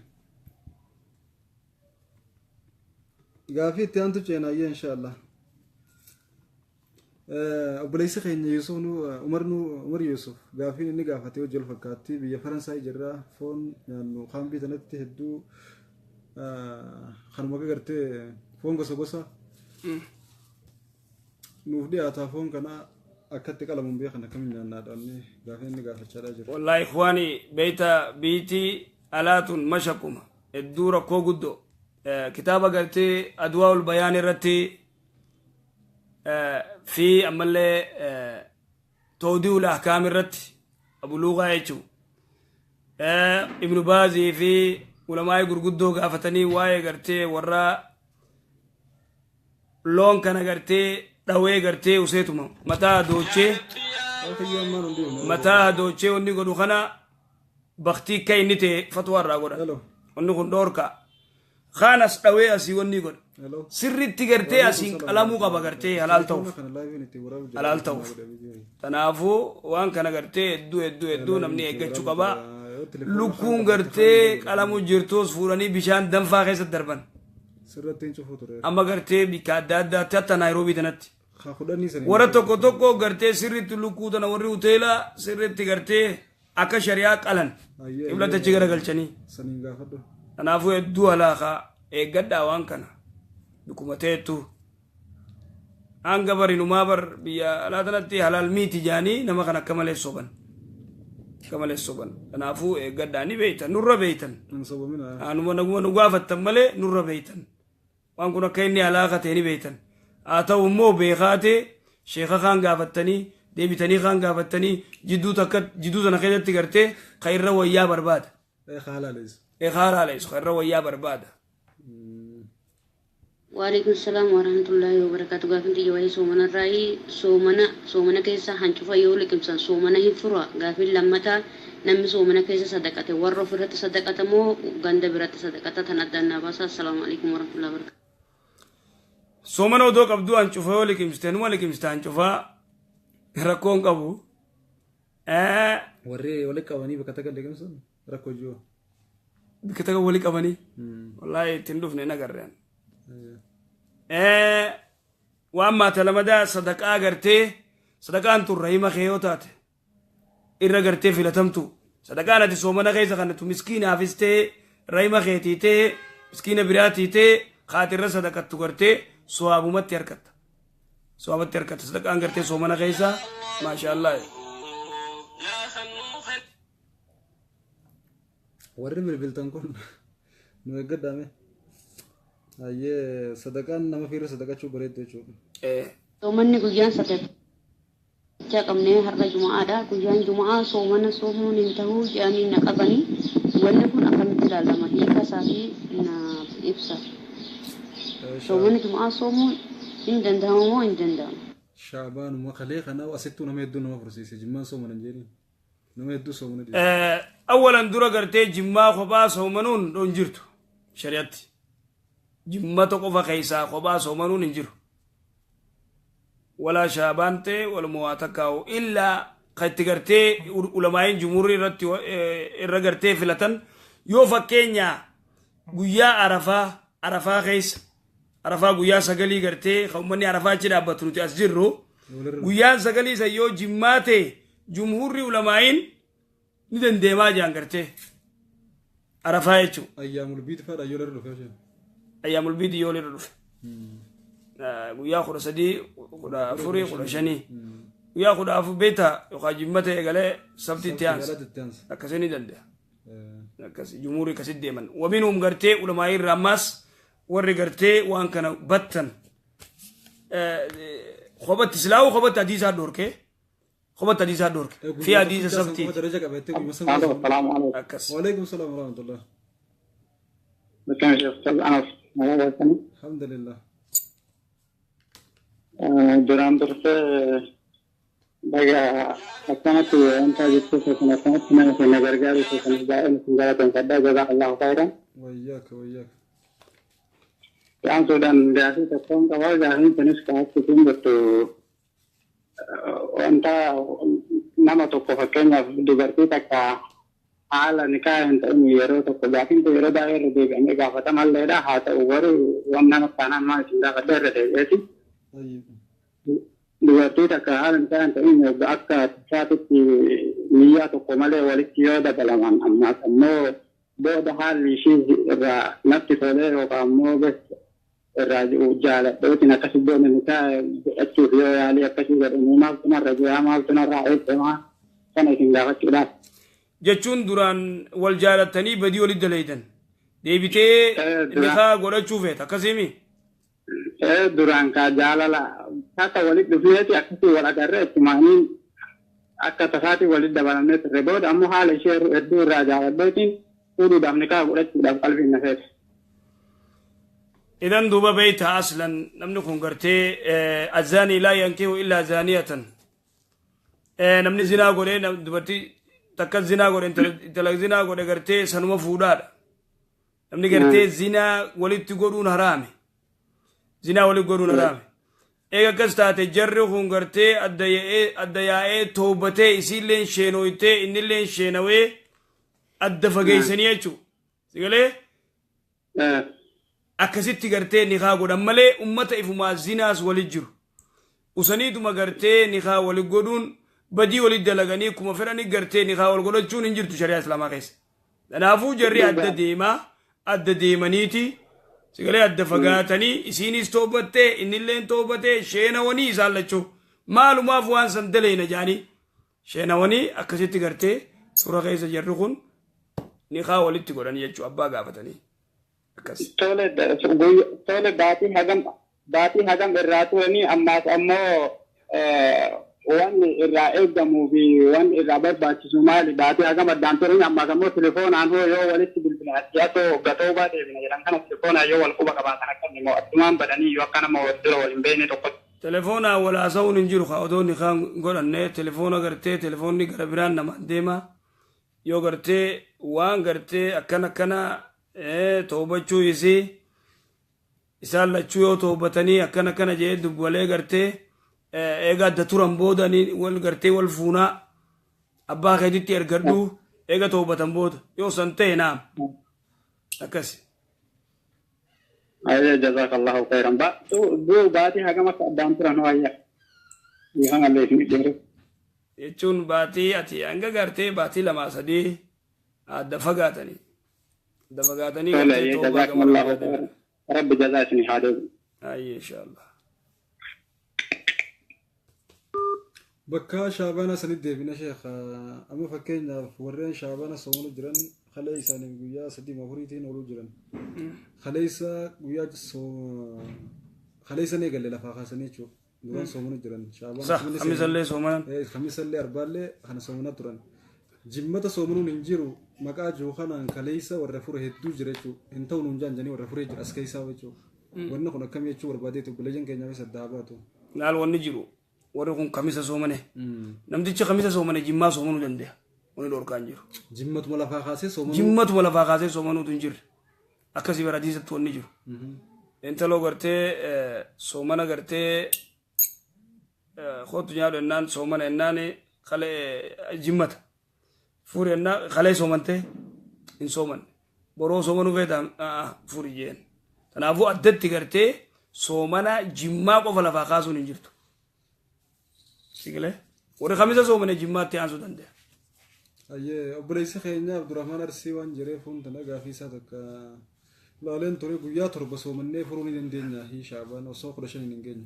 Gaafii itti aantu ceenaayyee inshaallah. Obboleessi keenya Yusuf nu Umar nu Umar Yusuf gaafiin inni gaafate hojii wal fakkaatti biyya Faransaay jirra foon nyaannu kaambii tanatti hedduu kanuma akka gartee foon gosa gosa nuuf dhiyaataa foon kana akkatti qalamuun beekan akkamiin nyaannaadha inni gaafiin inni gaafachaadhaa jiru. Wallahi ikhwaani beeyta biitii alaatun mashaquma hedduu rakkoo guddoo kitaaba gartee adwaa'ul bayaan irratti fi ammallee toodi'ul ahkaam irratti abuluuqaa jechuu ibnu baazii fi Ulamaa'ii gurguddoo gaafatanii waa'ee gartee warra loon kana gartee dhawee gartee useetuma mataa doochee mataa doochee wanni godhu kana baktii akka inni ta'e fatwaa irraa godhan. Wanni kun dhoorka. Kaanas dhawee asii wanni godha. Sirriitti gartee asiin qalamuu qaba gartee halaal ta'uuf. Halaal ta'uuf. Kanaafuu waan kana gartee hedduu hedduu hedduu namni eeggachuu qaba. Lukkuun gartee qalamuu jirtus fuudhanii bishaan danfaa keessatti darban. Amma gartee bikka adda addaatti hatta Naayiroobii tanatti. Warra tokko tokko gartee sirriitti lukkuu tana warri hoteelaa sirriitti gartee akka shari'aa qalan. Qiblatti achi garagalchanii. Kanaafuu hedduu halaakaa eeggadhaa waan kana. Dhukuma ta'etu. Hanga barinumaa bar biyya alaa tanatti halaal miiti jaanii nama kan akka malee soban. Akka malee soban. Kanaafuu eeggadhaa ni beeytan nurra beeytan. Anuma naguma nu gaafattan malee nurra beeytan. Waan kun akka inni halaaka ta'e ni beeytan. Haa ta'u immoo beekaa ta'e sheeka kaan gaafattanii deebitanii kaan gaafattanii jidduu takka jidduu sana keessatti gartee kan irra wayyaa barbaada. Eekaa halaaleessu kan irra wayyaa barbaada. Waalaikum salam warahmatullahi wabarakatuh. Gaafin xiyya waa'ee soomana irraayi soomana soomana keessa hancufa yoo liqimsan soomana hin fura. Gaafin lammataa namni soomana keessa sadaqate warra ofirratti sadaqata moo ganda biratti sadaqata tan addaan naa baasa. Assalaamu alaikum warahmatullahi wabarakatuh. Soomana odoo qabduu hancufa yoo liqimsite numa liqimsite hancufaa rakkoon qabu. Warri walitti qabanii bakka takka liqimsan rakkoo jiru. Bakka takka walitti qabanii. Wallaahi ittiin dhufne nagarreen. Waan maata lamadaa sadaqaa gartee sadaqaan tun rahima kee yoo taate irra gartee filatamtu sadaqaan ati soomana keessa kanatu miskiinaafis ta'e rahima keetii ta'e miskiina biraatii ta'e kaati irra sadaqattu gartee sowaabumatti harkatta sowaabatti harkatta sadaqaan gartee soomana keessa maashaallah. Warri bilbiltan kun nu eeggadhaame. Ayyee sadaqaan nama fiirra sadaqachuu bareeddu jechuudha. Soomanni guyyaan sadaffaa qabnee har'a Juma'aadha. Guyyaan Juma'aa soomana soomuun hin ta'uu jedhanii na qabanii. Wanni kun akkamitti ilaalama? Hiika isaatii naaf ibsa. Soomanni Juma'aa soomuun hin danda'amu moo hin danda'amu? Shaabaanuma kalee kana asittuu nama hedduu nama fursiise jimmaan soomana hin jedhin. Nama hedduu soomana dhiise. Awwalan dura gartee jimmaa kophaa soomanuun hin jirtu shari'atti. Jimmata qofa keessaa kophaa soomanuun hin jiru. Walaa shaabaan ta'e waluma waa takkaa'u illaa kan itti gartee ulamaa'iin jumhuurri irratti irra gartee filatan yoo fakkeenya guyyaa arafaa arafaa keessa arafaa guyyaa sagalii gartee kan uummanni arafaa achi dhaabbatu nuti as jirru guyyaan sagalii san yoo jimmaa ta'e jumhuurri ulamaa'iin ni dandeemaa jiran gartee arafaa jechuudha. Ayyaamul biiti fa'aadha yoo irra dhufe. Ayyaamul biiti yoo irra dhufe. Guyyaa 13, 14, 15. Guyyaa 14 beektaa yookaan jimmata eegalee sabti itti aansa. Akkasii ni danda'a. Akkasii jumhuurri akkasitti deeman. Waminuum gartee ulamaa'ii irraa ammaas warri gartee waan kana battan. Kophatti silaa'uu kophatti hadiisaa dhorkee. Kophatti hadiisaa dhorke. Fi hadiisa sabtii. Akkas. Waalaikum salaam warahmatullah. Alhamdulillah. Duraan dursee baga akkanatti wanta jechuu keessan akkanatti nama keenya gargaaru keessan baay'een isin galateeffadha. Jazaa Allahu khairan. Wayyaaka wayyaaka. Aansuudhaan gaafii tokkoon qaba. Gaafiin kunis kan akka isin jettu wanta nama tokko fakkeenyaaf dubartii takka haala nikaa hin ta'in yeroo tokko gaafiin kun yeroo baay'ee irra deebi'amee gaafatamalleedha. Haa ta'u garuu waan nama taanaan maal isin gaafadha irra deebi'eeti. Dubartii takka haala nikaa hin ta'in akka tasaatitti niyyaa tokko malee walitti yoo dabalaman ammaas ammoo booda haalli ishii irraa natti tolee yookaan ammoo bes irraa jaaladheetiin akkasi booda nikaa godhachuuf yoo yaalii akkasii godhamu maaltu narra jira maaltu narraa eeggamaa kana isin gaafachuudhaaf. Jechuun duraan wal jaalattanii badii walitti dalaydan deebitee nikaa godhachuu feeta akkasiimi? Duraan kaa jaalala akka walitti dhufneeti akkasii wal agarree ittumaanii akka tasaatti walitti dabalamnee turre booda ammoo haala ishee hedduu irraa jaaladheetiin Fuudhuudhaaf nikaa godhachuudhaaf qalbiin na feete. Idan duuba beeyta aslan namni kun gartee azaanii laa yankihu illaa zaaniyatan. Namni zinaa godhee dubartii takka zinaa godhe intala zinaa godhe gartee sanuma fuudhaadha. Namni gartee zinaa walitti godhuun haraame. Zinaa walitti godhuun haraame. Eega akkas taate jarri kun gartee adda yaa'ee toobatee isiilleen sheenooytee innilleen sheenawee adda fageessanii jechuudha. Sigalee akkasitti gartee nikaa godhan malee ummata ifumaa zinaas walit jiru. Usaniituma gartee nikaa walit godhuun badii walit dalaganii kuma fedhanii gartee nikaa wal godhachuun hin jirtu shari'aa islaamaa keessa. Kanaafuu jarri adda deemaa adda deemaniiti sigalee adda fagaatanii isiinis toobattee innilleen toobatee sheenawanii isaan lachuu maalumaaf waan san daleena jaanii sheenawanii akkasitti gartee suura keessa jarri kun nikaa walitti godhanii jechuu abbaa gaafatanii. Akkas. Tole, baatii hagam irraa turanii ammaas ammoo wanni irraa eegamuu fi wanni irraa barbaachisu maali? Baatii hagam addaan turanii ammaas ammoo telefoonaan hoo yoo walitti bilbilan asiyatoo gatoo deebina jedhan kana telefoonaan yoo wal quba qabaatan akkam immoo attumaan badanii yoo akka nama wal dura wal hin beekne tokkotti? Telefoonaan wal haasa'uun hin jiru kaa odoo nikaan godhanne telefoona gartee telefoonni gara biraan namaan deema yoo gartee waan gartee akkana akkana toobachuu isii isaan lachuu yoo toobatanii akkana akkana jedhee dubbalee gartee eega adda turan booda wal gartee wal fuunaa abbaa keetitti ergadhu eega toobatan booda yoo san ta'e naam akkasi. Ayyee, jazakallahu khairan. Baatii hagam akka addaan turan hoo ayya? Dhiifama illee isin dheeru. Jechuun baatii ati hanga gartee baatii 2 3 adda fagaatanii. Adda fagaatanii gartee toobaa gama jazakumullahu khairan. Rabbi jazaa isin haa deebisu. Ayyee, inshallah. Bakka Shaabaana sanitti deebina sheekh. Amma fakkeenyaaf warreen Shaabaana soomanu jiran kalee isaaniif guyyaa 3 4tiin ooluu jiran. Kaleessa guyyaa kaleessa ni eegalle lafaa kaasanii jechuudha. Duraan soomanu jiran. Shaabaan Sah, kamisallee soomanan. Kamisallee arbaallee kana soomanaa turan. Jimmata soomanuun hin jiru maqaa jiru kanaan kaleessa warra fure hedduu jira jechuudha. Hin ta'u nuun jaanjanii warra furee jira as keessaa jechuudha. Wanni kun akkamii jechuu barbaadeetu obboleeyyan keenyaafis adda haa baatu. Laal, wanni jiru warri kun kamisa soomane. Namtichi kamisa soomane jimmaa soomanuu danda'a. Wanni dhorkaan jiru. Jimmatuma lafaa kaasee soomanuu. Jimmatuma lafaa kaasee soomanuutu hin jirre. Akkasii bara hadiisatti wanni jiru. Intaloo gartee soomana gartee kootu nyaadhu ennaan soomana ennaan kalee jimmata. Fuuri ennaan kalee soomantee hin soomanne. Boroo soomanuu feeta fuuri jeen. Kanaafuu addatti gartee soomana jimmaa qofa lafaa kaasuun hin jirtu. Sigilee warri kamisa soomane jimmaatti aansuu danda'a. Ayyee, obboleessi keenya Abdurrahmaan Arsii waan jireef hunda gaafii isaa takka laaleen ture guyyaa 7 soomannee furuu ni dandeenya hii Shaabaan osoo 15 hin geenye.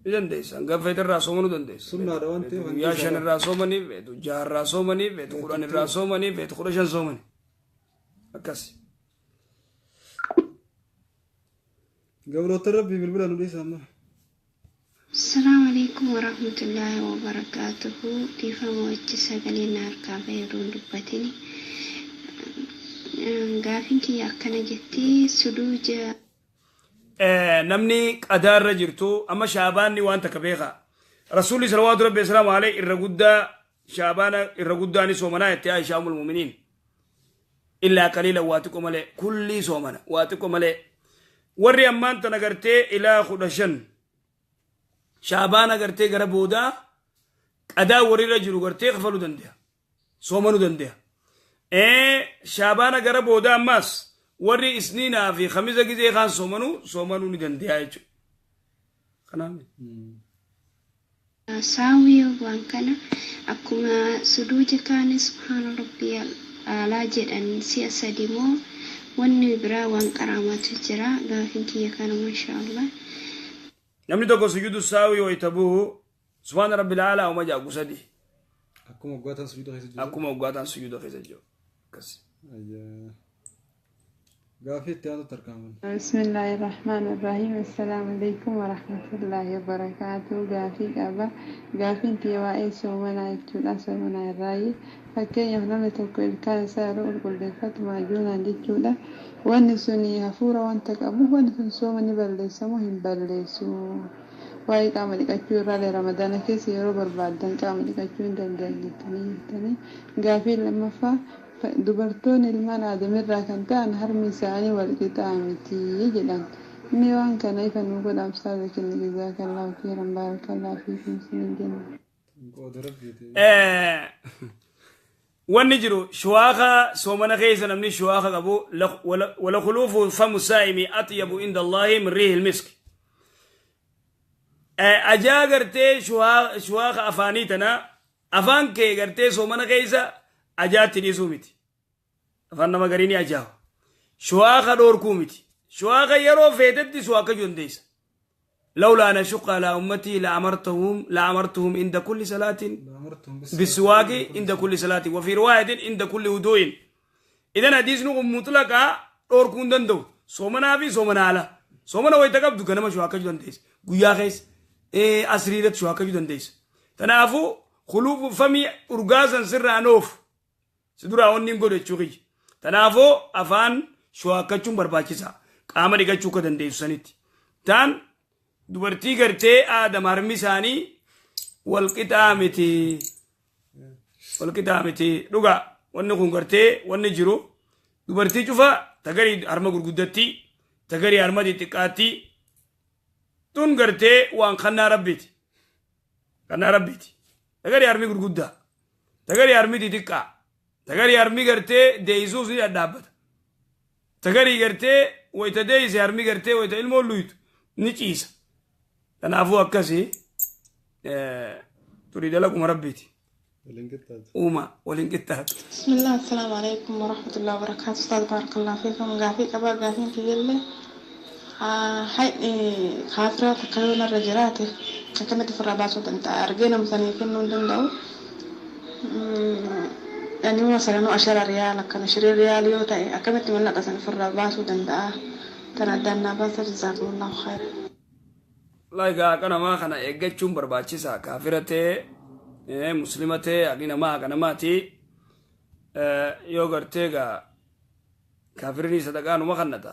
Ni dandeessa. Hanga feete irraa soomanuu dandeessa. Sunnaadha waan ta'eef Guyyaa 5 irraa soomanii, feetu 6 irraa soomanii, feetu 10 irraa soomanii, feetu 15 soomanii. Akkas. Gabroota Rabbii bilbila nu dhiisa amma. Assalamu alaikum warahmatullahi wabarakatuhu. Dhiifama wajji sagalee na harkaa ba'e yeroo hin dubbatini. Gaafiin kiyya akkana jetti suduuja. Namni qadaarra jirtu amma Shaabaanni waan takka beekaa. Rasuulli salawaatu rabbi salaamu alayhi irra guddaa Shaabaana irra guddaa ni soomanaa jettee Aishaa ummul mu'miniin. Illaa qaliila waa xiqqoo malee kullii soomana waa xiqqoo malee. Warri ammaan tana gartee ilaa 15 Shaabaana gartee gara boodaa qadaa warri irra jiru gartee kafaluu danda'a. Soomanuu danda'a. Shaabaana gara boodaa ammaas warri isniinaa fi kamisa gizee kaan soomanuu ni danda'a jechuudha. Kanaaf. Saawwii waan kana akkuma suduuja kaanii subhaana rabbiyal aalaa jedhan si'a sadi moo wanni biraa waan qaraamatu jira? Gaafiin kiyya kanuma inshaallah. Namni tokko sujuudu saawii wayita bu'u subhaana rabbil aalaa uma jaagu sadi. Akkuma hoggaataan sujuuda keessa jiru. Akkuma hoggaataan sujuuda keessa jiru. Akkas. Ayyaa. Gaafii itti aanutti argaman. Bismillahi rahmaani rahiim. Assalaamu alaikum warahmatullahi wabarakaatu. Gaafii qaba. Gaafiin tiyya waa'ee soomanaa jechuudha. Soomanaa irraayi. Fakkeenyaaf namni tokko ilkaan isaa yeroo qulqulleeffatu maajuunaan jechuudha. Wanni sun hafuura wanta qabuuf wanni sun sooma ni balleessa moo hin balleessu? Waa'ee qaama dhiqachuu irraalee Ramadaana keessa yeroo barbaaddan qaama dhiqachuu hin danda'an jettanii jettanii. Gaafiin lammaffaa, dubartoonni ilmaan aadamirraa kan ta'an harmi isaanii wal qixaa miti jedhan. Mee waan kana ifa nuu godhaa ustaaza keenya, jazaakallaahu khairan, baarakallaahu fiikum isiniin jenna. Qooda rabbiiti. Wanni jiru, shuwaaka soomana keessa namni shuwaaka qabu, wala khuluufu famu saa'imi atyabu inda Allaahi min riihil miski. Ajaa gartee shuwaaka afaanii tana, afaan kee gartee soomana keessa ajaatti dhiisuu miti. Afaan nama garii ni ajaawa. Shuwaaka dhoorkuu miti. Shuwaaka yeroo feetetti shuwaakachuu dandeessa. لولا أن أشق على أمتي لأمرتهم عند كل صلاة بالسواك عند كل صلاة، وفي رواية عند كل وضوء. إذن حديث نقوم مطلقا dhorkuun danda'u soomanaa fi soomana ala. Soomana wayita qabdu ganama shuwaakachuu dandeessa, guyyaa keessa asriirratti shuwaakachuu dandeessa. Tanaafuu khuluufu famii urgaasan sirraa noofu si duraa wanni hin godhu jechuu kiyya. Tanaafuu afaan shuwaakkachuun barbaachisaa, qaama dhiqachuu akka dandeessu sanitti. Taan dubartii gartee aadam harmi isaanii walqixaa miti, walqixaa miti. Dhugaa wanni kun gartee wanni jiru, dubartii cufa tagarii harma gurguddatti, tagarii harma xixiqqaatti. Tun gartee waan kannaa rabbiiti, kannaa rabbiiti. Tagarii harmi gurguddaa, tagarii harmi xixiqqaa, tagarii harmi gartee deeyisuus ni dhadhaabbata, tagarii gartee wayita deeyise harmi gartee wayita ilmoo luytu ni ciisa. Kanaafuu akkasii turii dalaguma rabbiiti. Uuma waliin qixxaatu. بسم الله، السلام عليكم ورحمة الله وبركاته. أستاذ، بارك الله فيكم. Gaafii qaba. Gaafiin kiyyallee hayni kaafiraa takka yoo narra jiraate akkamitti ofirraa baasuu danda'a? Argee nama sanii kennuu hin danda'u. Yani masalanuu 10 riyaal akkana 20 riyaal yoo ta'e akkamitti mallaqa sana ofirraa baasuu danda'a? Tana addaan naa baasa, jazaakumullahu khayran. Laagaa haqa namaa kana eeggachuun barbaachisaa. Kaafira ta'e, muslima ta'e, haqni namaa haqa namaati. Yoo gartee gaa kaafirni sadaqaa numa kannata,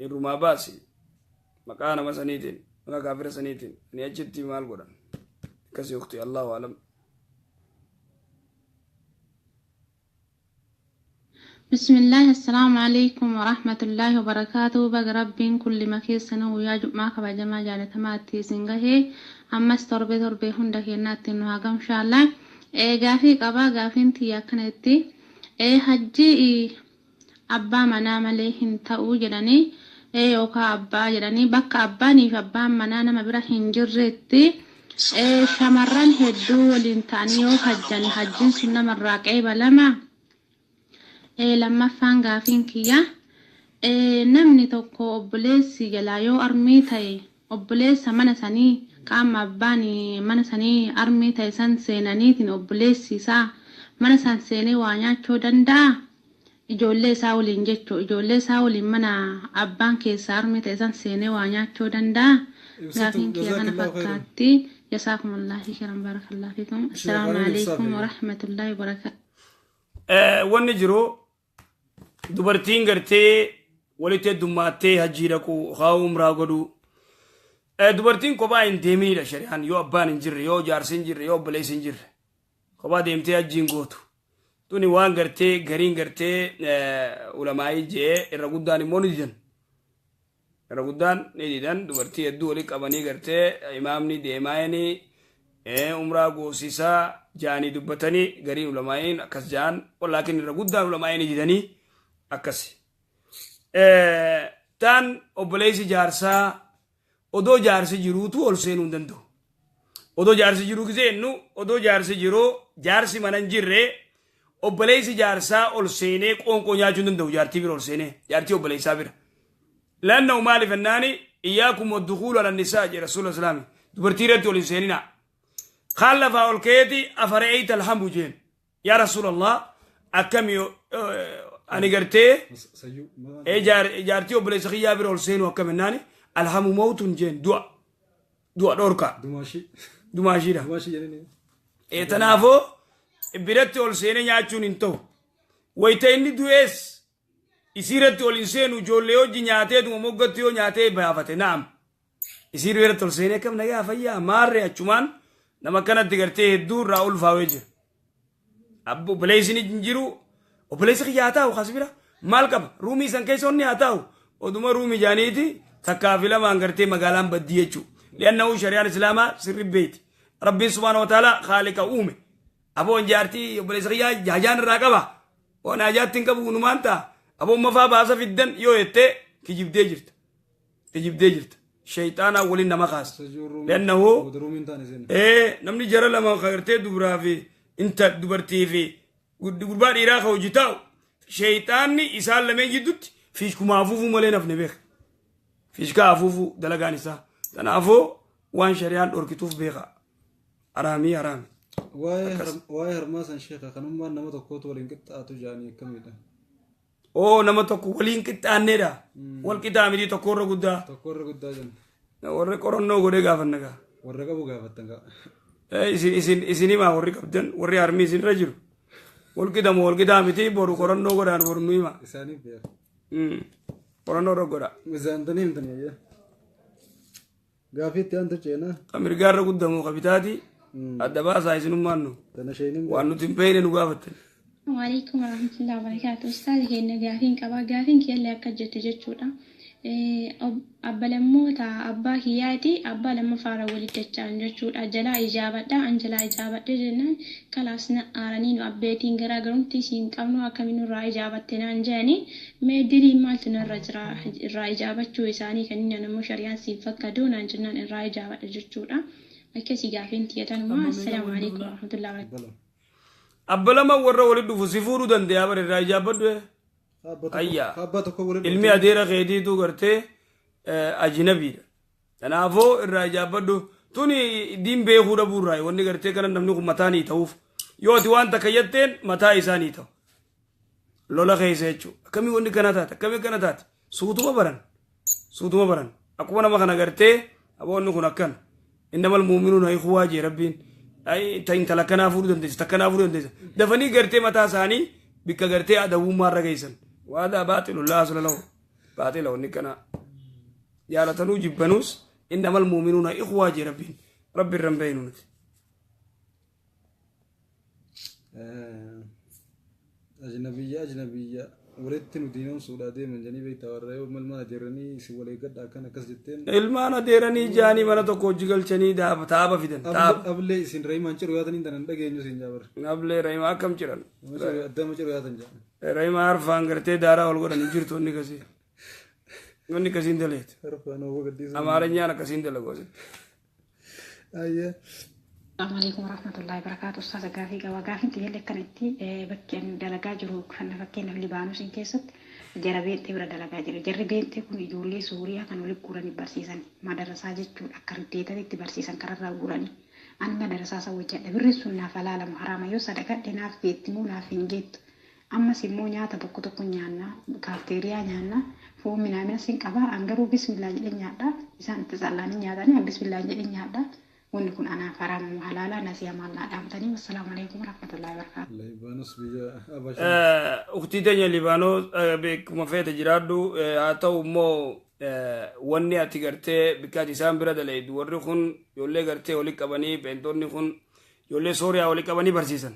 irrumaa baasi maqaa nama saniitiin, maqaa kaafira saniitiin. Ani achitti maal godhan akkasii, ukti, allahu alam. بسم الله، السلام عليكم ورحمة الله وبركاته. Baga rabbiin kulli makeessana guyyaa jum'aa kabajamaa jaalatamaatti isin gahee, ammas torbee torbee hunda keenyaatti nu hagam inshaallaa. Gaafii qabaa. Gaafiin tiyya akkanatti: hajji abbaa manaa malee hin ta'uu jedhanii, yookaan abbaa jedhanii, bakka abbaanii fi abbaan manaa nama bira hin jirretti shamarran hedduu waliin ta'anii yoo hajjan hajjiin sun namarraa qeebalama? Lammaffaan gaafiin kiyya, namni tokko obboleessi jalaa yoo armii ta'e, obboleessa mana sanii qaama abbaan mana sanii armii ta'e san seenaniitiin obboleessi isaa mana san seenee waa nyaachuu danda'a? Ijoollee isaa waliin jechuu, ijoollee isaa waliin mana abbaan keessaa armii ta'e san seenee waa nyaachuu danda'a? Gaafiin kiyya kana fakkaatti. Jasaakumullahu khairan, barakallahu fiikum. Assalaamu alaikum warahmatullahi wabarakaatu. Wanni jiru, dubartiin gartee walitti heddummaattee hajjii dhaquu haa umraa godhuu, dubartiin kophaa hin deeminidha shari'aan. Yoo abbaan hin jirre, yoo jaarsi hin jirre, yoo obboleessi hin jirre, kophaa deemtee hajjii hin gootu. Tuni waan gartee gariin gartee ulamaayii jee, irra guddaan immoo ni didan, irra guddaan ni didan. Dubartii hedduu walii qabanii gartee imaamni deemaayanii umraa goosisaa jaanii dubbatanii, gariin ulamaayiin akkas jaan, walaakin irra guddaan ulamaayiin ni didanii akkasi. Taan obboleessi jaarsaa odoo jaarsi jiruutu ol seenuu hin danda'u. Odoo jaarsi jiruu gisee jennu, odoo jaarsi jiruu, jaarsi mana hin jirre, obboleessi jaarsaa ol seenee qoonqoo nyaachuu hin danda'u, jaartii bira ol seenee, jaartii obboleessaa bira. Lanna maaliif jennaani, iyyaakum waddukuulu ala nisaa jedhe rasuula islaami, dubartii irratti ol hin seeninaa. Kaan lafaa ol ka'eeti, afara'eeyta alhamu jeen, yaa rasuulallah, akkami Ani gartee jaartii obboleessa kiyyaa bira ol seenuu akkam jennaani alhamu mawtun jeen du'a. Du'a dhorka. Dumaashiidha. Tanaafoo biratti ol seenee nyaachuun hin ta'u. Wayita inni du'ees isiirratti ol hin seenu ijoollee hojii nyaatee dhuma moggatti yoo nyaatee baafate naam. Isii biratti ol seenee akkam nagaa fayyaa maarree achumaan nama kanatti gartee hedduu irraa ulfaawee jira. Obboleessi hin jiru obboleessi kiyya haa taa'u kas bira maal qaba ruumii san keessa onni haa taa'u oduma ruumii jaaniiti takkaa fi lamaan gartee magaalaan baddii jechuudha. Li'annahu shari'aan islaamaa sirri beeti. Rabbiin subhaana wa ta'ala haaliqa uume. Aboon jaartii obboleessa kiyyaa jaajaan irraa qaba. Waan hajaatti hin qabu numaan ta'a. Aboon mafaa baasa fiddan yoo jettee kijibdee jirta. Kijibdee jirta. Shayxaanaa waliin nama kaasa. Li'annahu namni jara lama gartee dubaraa fi inta dubartii fi gurbaa dhiiraa ka hojii taa'u shayxaanni isaan lameen jidduutti fiishkuma afuufuu malee nafne beeka. Fiishkaa afuufuu dalagaan isaa. Kanaafuu waan shari'aan dhorkituuf beeka. Haraamii haraami. Waa'ee harmaa san sheeka kanummaan nama tokkootu waliin qixxaatu jaanii akkamidha? Oo nama tokko waliin qixxaanneedha. Wal qixaa miti tokko irra guddaa. Tokko irra guddaa jenna. Warri qorannoo godhee gaafanna gaa. Warra qabu gaafattan gaa. Isin himaa warri qabdan warri harmii isin irra jiru. Wal qixamu wal qixaa miti boru qorannoo godhaan boru nu hima. Isaaniif beeka. Qorannoo irra godha. Mizaantanii himtanii ayyaa. Gaafii itti aantu ceenaa. Kan mirgaa irra guddamu qabitaati. Adda baasaa isinummaan nu. Waan nuti hin beekne nu gaafattan. Waalaikum warahmatullahi wabarakatuh. Ustaazi keenya gaafiin qaba. Gaafiin kiyyallee akka jette jechuudha. Abba lammoota abbaa kiyyaati abbaa lammaffaarra walitti dacha'an jechuudha. Jalaa ijaabadha. An jalaa ijaabadhe jennaan kalaas na aaranii nu abbeetiin garaagarumti siin qabnu akkamiin nurraa ijaabatte naan jedhanii mee diriin maaltu narra jira irraa ijaabachuu isaanii kan inni ammoo shari'aan siin fakkadu naan jennaan irraa ijaabadha jechuudha. Akkasii gaafiin tiyyatanuma. Assalaamu alaikum warahmatullahi wabarakatuh. Abba lama warra walitti dhufu si fuudhuu danda'a bara irraa ijaabbadhu. Ayyaa. Ilmi adeera keetiitu gartee ajinabiidha. Kanaafuu irraa ijaabbadhu. Tuni diin beekuu dhabuu irraa wanni gartee kana namni kun mataa ni ta'uuf. Yoo ati waan takka jetteen mataa isaa ni ta'u. Lola keessa jechuudha. Akkamii wanni kana taate? Akkamii kana taate? Suutuma baran. Suutuma baran. Akkuma nama kana gartee aboonni kun akkana. Innamal muuminuuna ikhwaa jee rabbiin. Intala kanaa fuudhuu dandeessa takkanaa fuudhuu dandeessa. Dafanii gartee mataa isaanii bikka gartee adawummaa irra geessan. Waadaa baaxilu laa asla lahu. Baaxila wanni kanaa. Jaalatanuu jibbanuus innamal muuminuuna ikhwaa jee rabbiin. Rabbi irra hin beeknu nuti. Ajnabiyya ajnabiyya walitti nu diinomsuudhaa deeman jedhanii beektaa warra yoo ilmaan adeeranii isin wal eeggadha akkan akkas jetteen. Ilmaan adeeranii jaanii mana tokko hojii galchanii taaba fidan. Ablee isin rahimaan ciru yaatanii tanan dhageenyu isin jaabar. Ablee rahimaa akkam ciran? Addama ciru yaatan jaa. Rahimaa harfaan gartee daaraa ol godhan hin jirtu inni kasii. Inni kasiin daleet. Harfaan hawwa gaddiisa. Amaaranyaan akkasiin dalagu asitti. Ayyaa. Assalamu alaikum warahmatullahi wabarakatuh. Ustaaza gaafii qaba. Gaafiin kiyyallee akkanatti bakki ani dalagaa jiru kan fakkeenyaaf Libaanoosiin keessatti jara beenxee bira dalagaa jira. Jarri beenxee kun ijoollee Suuriyaa kan walitti guuranii barsiisan madarasaa jechuudha. Akka riddeetanitti barsiisan kararraa guuranii. Ani madarasaa san hojjedha. Birri sun naaf halaalamu haraama yoo sadaqadhe naaf geetti moo naaf hin geettu. Ammas immoo nyaata tokko tokko nyaanna kaafteeriyaa nyaanna foon minaamina sin qaba. An garuu bismillaa jedhee nyaadha. Isaan itti tsallaanii nyaatanii an bismillaa jedhee nyaadha. Wanni kun anaaf haraama moo halaala nasiha maal naa dhaamtanii wassalaamu alaikum warahmatullahi wabarakatuh. Libaanoos biyya Abashaa. Uktii teenya Libaanoos beekuma feete jiraadhu haa ta'u immoo wanni ati gartee bikka ati isaan bira dalaydu warri kun ijoollee gartee walitti qabanii pheenxonni kun ijoollee Sooriyaa walitti qabanii barsiisan.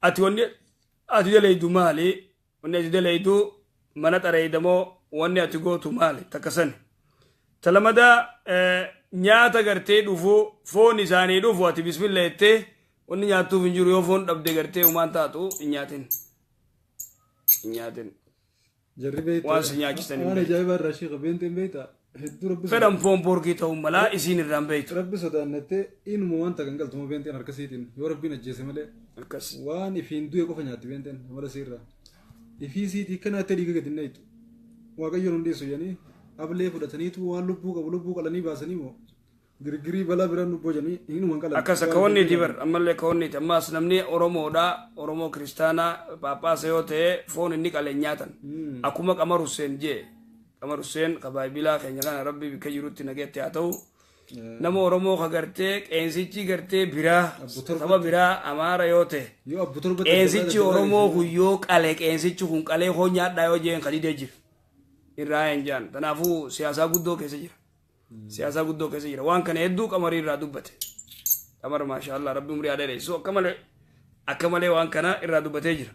Ati wanni ati dalaydu maali? Wanni ati dalaydu mana xareeyda moo wanni ati gootu maali? Takka sani. Talamadaa nyaata gartee dhufu foon isaanii dhufu ati bismillah jettee wanni nyaattuuf hin jiru yoo foon dhabde gartee humaan taatu hin nyaatin. Hin nyaatin. Jarri beektaa. Waan si nyaachisan hin Waan beektu. ajaa'ibaa irraa sheekha beenteen beektaa. Hedduu rabbi Fedhan foon porkii ta'uu malaa isiin irraa hin beektu. Rabbi sodaannattee inuma wanta kan galtuma beenteen harka siitiin yoo rabbiin ajjeese malee. Akkas. Waan ifiin du'e qofa nyaatti beenteen amala siirraa. Ifii siitii kanaatti dhiiga gadi hin Waaqayyoon hundeessu jedhanii ablee fudhataniitu waan lubbuu qabu lubbuu qalanii baasanii moo Girgirii balaa biraan nu bojanii hinuma qalan. Akkas akka wanniiti bar, ammallee akka wanniiti. Ammaas namni Oromoodha, Oromoo kiristaanaa Phaaphaasa yoo ta'e, foon inni qale hin nyaatan. Akkuma Qamar Hussein jee, Qamar Hussein kabaabilaa keenya kana, Rabbi bikka jirutti nageetti haa ta'u, nama Oromoo ka gartee qeensichi gartee biraa saba biraa Amaara yoo ta'e, Yoo abbu torba qeensichi Oromoo kun yoo qale, qeensichi kun qalee hoo nyaadhaa yoo jeen kadidee jira irraa hin jaan. Kanaafuu siyaasaa guddoo keessa jira, siyaasaa guddoo keessa jira. Waan kana hedduu Qamarii irraa dubbate. Qamar, maashaallah, Rabbi umrii haa dheeressu. Akka malee, akka malee waan kana irraa dubbatee jira.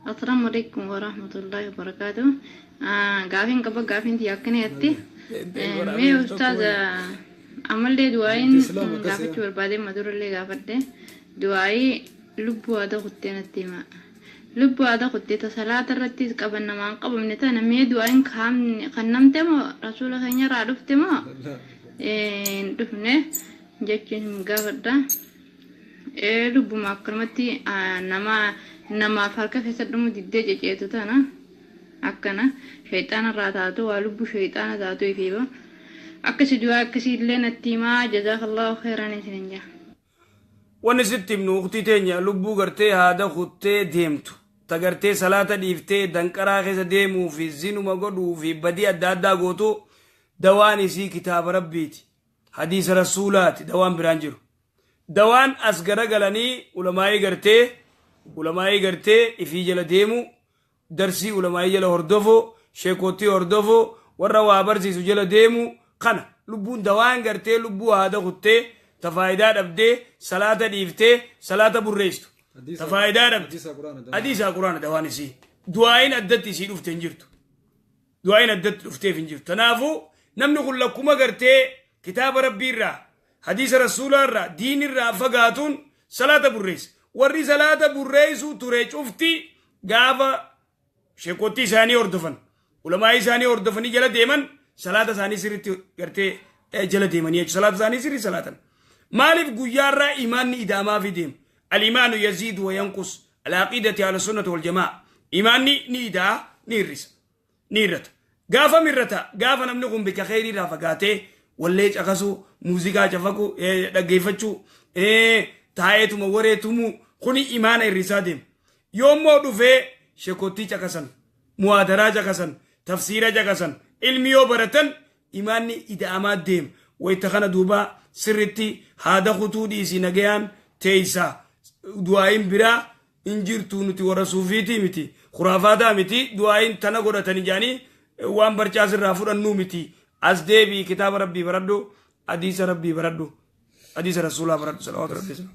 Assalamu alaikum warahmatullahi wabarakatuh. Gaafiin qaba, gaafiin tiyya akkanatti. Mee ustaaza, ammallee du'aayin gaafachuu barbaadee madurallee gaafadhe. Du'aayii lubbuu haada kuttee natti hima. Lubbuu haada kuttee ta salaata irrattis qaban namaan qabamne tana, mee du'aayin kan namte moo rasuula keenya irraa dhufte moo hin dhufne jechuun hin gaafadha. Lubbuma akkanumatti nama namaaf harka keessa dhumu diddee ceceetu tana, akkana shayxaana irraa taatu, waa lubbu shayxaana taatu ifiiba akkasi, du'aa akkasii illee natti himaa. Jazaakallahu khairan isinin jaa. Wanni sitti himnu, uktii teenya, lubbuu gartee haada kuttee deemtu, ta gartee salaata dhiiftee danqaraa keessa deemuu fi zinuma godhuu fi badii adda addaa gootu, dawaan isii kitaaba Rabbiiti, hadiisa rasuulaati. Dawaan biraan jiru, dawaan as garagalanii ulamaa'ii gartee, ulamaa'ii gartee ifii jala deemu, darsii ulamaa'ii jala hordofu, sheekootii hordofu, warra waa barsiisu jala deemu kana. Lubbuun dawaan gartee lubbuu haada kuttee, ta faayidaa dhabdee salaata dhiiftee salaata burreessitu, ta faayidaa dhabde, hadiisaa Quraana dawaan isii. Du'aayin addatti isii dhufte hin jirtu, du'aayin addatti dhufteef hin jirtu. Kanaafuu namni kun lakkuma gartee kitaaba Rabbii irraa, hadiisa rasuulaa irraa, diin irraa fagaatuun salaata burreessa. Warri salaata burreessuu ture cufti gaafa sheekottii isaanii hordofan, ulamaa'ii isaanii hordofanii jala deeman, salaata isaanii sirriitti gartee jala deemanii jechuudha. Salaata isaanii sirrii salaatan. Maaliif? Guyyaarraa imaanni ida'amaa fi deema. Al-imaanu yaziidu wa yanqus al-aqiidati ala sunnati wal jamaa. Imaanni ni ida'a, ni hir'isa, ni hir'ata. Gaafa mirrata, gaafa namni kun bika kheyrii irraa fagaatee wallee caqasuu, muuziqaa cafaquu, dhaggeeffachuu, taa'eetuma waree tumuu, kuni imaana hir'isaa deema. Yoommoo dhufee shekottii caqasan, muhaadaraa caqasan, tafsiira caqasan, ilmi yoo baratan, imaanni ida'amaa deema. Wayta kana duuba sirritti haada kutuu dhiisi, nagayaan teeysa. Du'aayin biraa hin jirtu. Nuti warra suufiitii miti, khuraafaataa miti, du'aayin tana godhatani jedhanii waan barcaas irraa fudhannuu miti. As deebii, kitaaba Rabbii baradhu, hadiisa Rabbii baradhu, hadiisa rasuulaa baradhu, salawaatu Rabbii.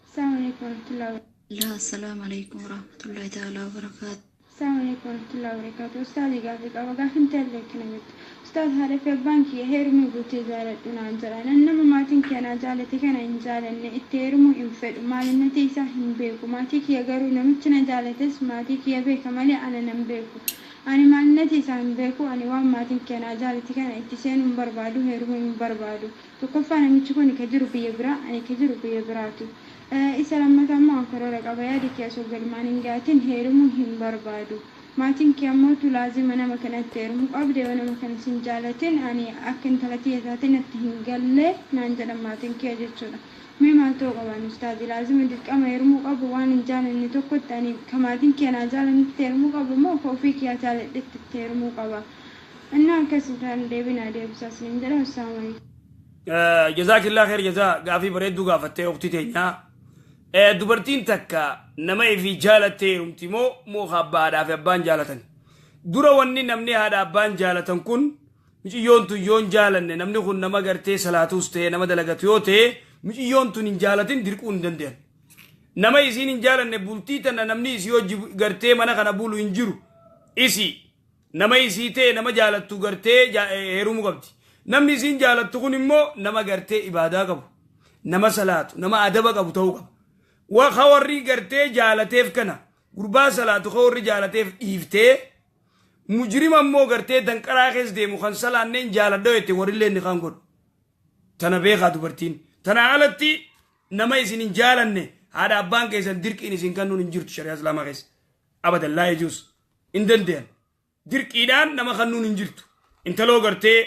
Assalamu alaikum warahmatullahi wabarakatuh. Assalamu alaikum warahmatullahi ta'ala wabarakatuh. Assalamu alaikum warahmatullahi wabarakatuh. Ustaazi, gaafii qaba. Gaafin ta'ellee akkana jettu. Ustaaz, haadha fi abbaan kiyya heerumii guutee jaaladhu naan jedha. Nan nama maatiin kiyya naa jaalate kana hin jaalanne, itti heerumuu hin fedhu. Maalinnatii isaa hin beeku. Maatii kiyya garuu namichi na jaalates maatii kiyya beeka malee ana nan beeku. Ani maalinnatii isaa hin beeku. Ani waan maatiin kiyya naa jaalate kana itti seenuu hin barbaadu, heerumuu hin barbaadu. Tokkoffaa, namichi kun ka jiru biyya biraa, ani ka jiru biyya biraati. Isa lammataa immoo, an karoora qaba, yaada kiyya osoo galmaan hin gaatin heerumuu hin barbaadu. Maatiin kiyya ammootu laazima nama kanatti heerumuu qabda, yoo nama kana sin jaalatin ani akka intala tiyya taate natti hin galle naan jedhan maatiin kiyya jechuudha. Mee maal ta'uu qaba ani, ustaazi? Laazima dirqama heerumuu qabu waan hin jaalanne tokkotti, ani ka maatiin kiyya naa jaalanitti heerumuu qaba moo ka ofii kiyyaa jaaladhetti itti heerumuu qaba? Innaa akkas ta'an deebii naa deebisaa isiniin jedha. Assalaamu alaikum. Jazaakillaa kheer jazaa, gaafii bareedduu gaafattee, ukti teenyaa. Dubartiin takka nama ifii jaalattee heerumti moo ka abbaa haadhaa fi abbaan jaalatan? Dura wanni namni haadha abbaan jaalatan kun, miciyyoon tun yoon jaalanne, namni kun nama gartee salaatuus ta'e nama dalagatu yoo ta'e, miciyyoon tun hin jaalatin dirquu hin danda'an. Nama isiin hin jaalanne bultii tana namni isii hojii gartee mana kana bulu hin jiru. Isii nama isii ta'e, nama jaalattu gartee heerumuu qabdi. Namni isiin jaalattu kun immoo nama gartee ibaadaa qabu, nama salaatu, nama adaba qabu ta'uu qaba. Wa ka warri gartee jaalateef kana, gurbaa salaatu ka warri jaalateef dhiiftee, mujrima immoo gartee danqaraa keessa deemu kan salaanneen jaaladha jette, warrillee inni kaan godhu. Tana beekaa dubartiin. Tana alatti nama isin hin jaalanne haadha abbaan keessan dirqiin isin kennuun hin jirtu shari'aa Islaamaa keessa. Abadan laa yajuus. Hin danda'an. Dirqiidhaan nama kannuun hin jirtu. Intaloo gartee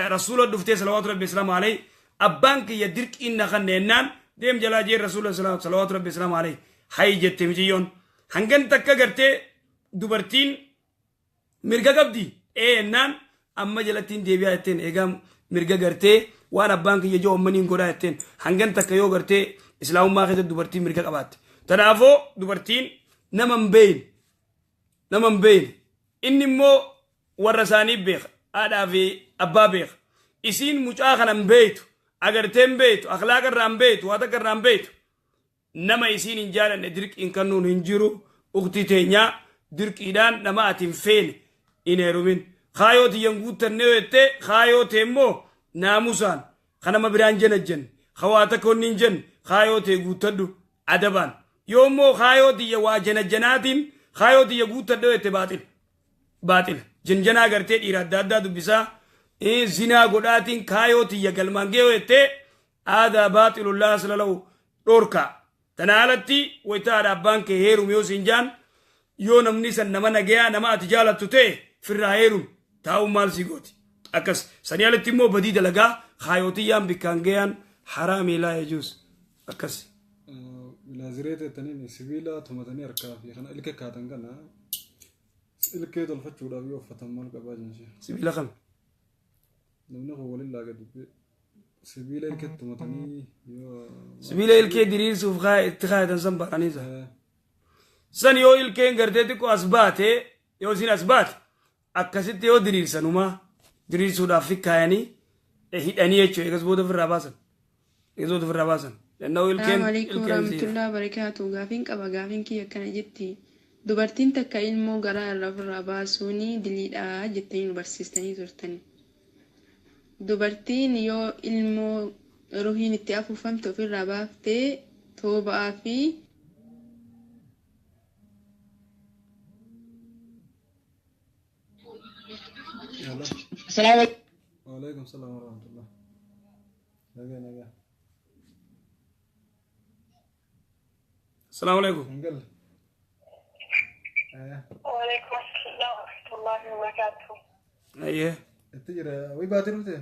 rasuula dhuftee salawaatu rabbi islaamu alayhi abbaan kiyya dirqiin na kanneennaan deem jalaa jee rasuula salawaatu rabbi islaamu alayhi hayi jette miciyyoon. Hangan takka gartee dubartiin mirga qabdi ennaan amma jalattiin deebi'aa jetteen eegaa mirga gartee waan abbaan kiyya joo ammaniin godhaa jetteen hangan takka yoo gartee islaamummaa keessatti dubartiin mirga qabaatte. Kanaafuu dubartiin nama hin beeyne nama hin beeyne inni immoo warra isaanii beeka haadhaa fi abbaa beeka isiin mucaa kana hin beeytu agartee hin beeytu akhlaaqa irraa hin beeytu waa takka irraa hin beeytu nama isiin hin jaalanne dirqiin kannuun hin jiru uktii teenyaa dirqiidhaan nama ati hin feene hin heerumin kaayoo tiyyan guuttanne yoo jettee kaayoo tee immoo naamusaan kan nama biraan jena jenne hawaa takka wanni hin jenne kaayoo tee guuttadhu adabaan yoo immoo kaayoo tiyya waa jena jenaatiin kaayoo tiyya guuttadhu yoo jette baaxila baaxila janjanaa gartee dhiira adda addaa dubbisaa zinaa godhaatiin kaayoo tiyya galmaan ga'e yoo jettee aadaa baaxilullaa asla lahu dhorkaa. Tana alatti wayitaadha abbaan kee heerum yoo siin jaan yoo namni san nama nagayaa nama ati jaalattu ta'e firraa heerum taa'uun maal sii gooti. Akkas sanii alatti immoo badii dalagaa kaayotiyyaan bikkaan gayaan haraamii laa yajuus akkas. Laazireet jettaniin sibiila tumatanii harkaa fi kana ilke kaatan kana ilkee tolfachuudhaaf yoo uffatan maal qabaa jenshi. Sibiila kam? Namni kun waliin laaga dubbii. Sibiila ilkee tumatanii yoo. Sibiila ilkee diriirsuuf itti kaayatan san baraniisa. San yoo ilkeen gartee xiqqoo as baate yoo isin as baate akkasitti yoo diriirsanumaa diriirsuudhaaf kaayanii hidhanii jechuudha eegas booda ofirraa baasan. Eegas booda ofirraa baasan. Danda'u ilkeen Salaamu alaikum ilkeen warahmatullahi wabarakatuh. Gaafiin qaba gaafiin kiyya akkana jetti. Dubartiin takka ilmoo garaa irraa ofirraa baasuuni diliidha jettanii nu barsiistanii turtani. Dubartiin yoo ilmoo ruhiin itti afuufamte ofirraa baaftee tooba'aa fi Assalamu alaikum. Waalaikum salaam warahmatullah. Nagaa nagaa. Assalamu alaikum. Hangal. Waalaikum assalam warahmatullahi wabarakatuh. Ayyee. Itti jira. Wayi baatee dhufte?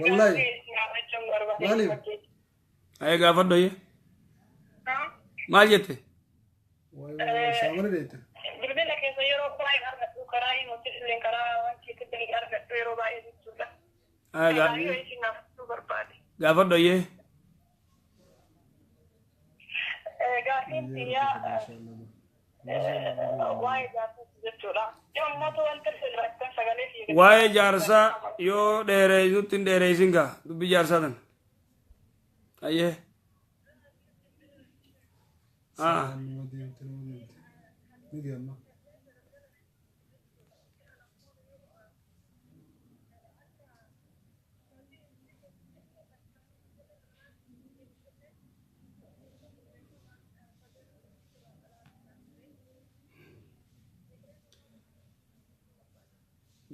Wallahi. Maaliif? Ayyee gaafadhu ayyee. Maal jette? Wayi wayi shaamana deette. Bilbila keessa yeroo baay'ee argadhu karaa himutti illee karaa wanti itti argadhu yeroo baay'ee jechuudha. Ayyee Isin gaafachuu barbaade. gaafadhu ayyee. Gaafiin xiyyaa waa'ee jaarsaati jechuudha. Yommuu wanta sirrattan sagalee fi Waa'ee jaarsaa yoo dheereessutti hin dheereessin gaa dubbii jaarsaa tan. Ayyee. Numa deemte numa deemte. Ni deemma.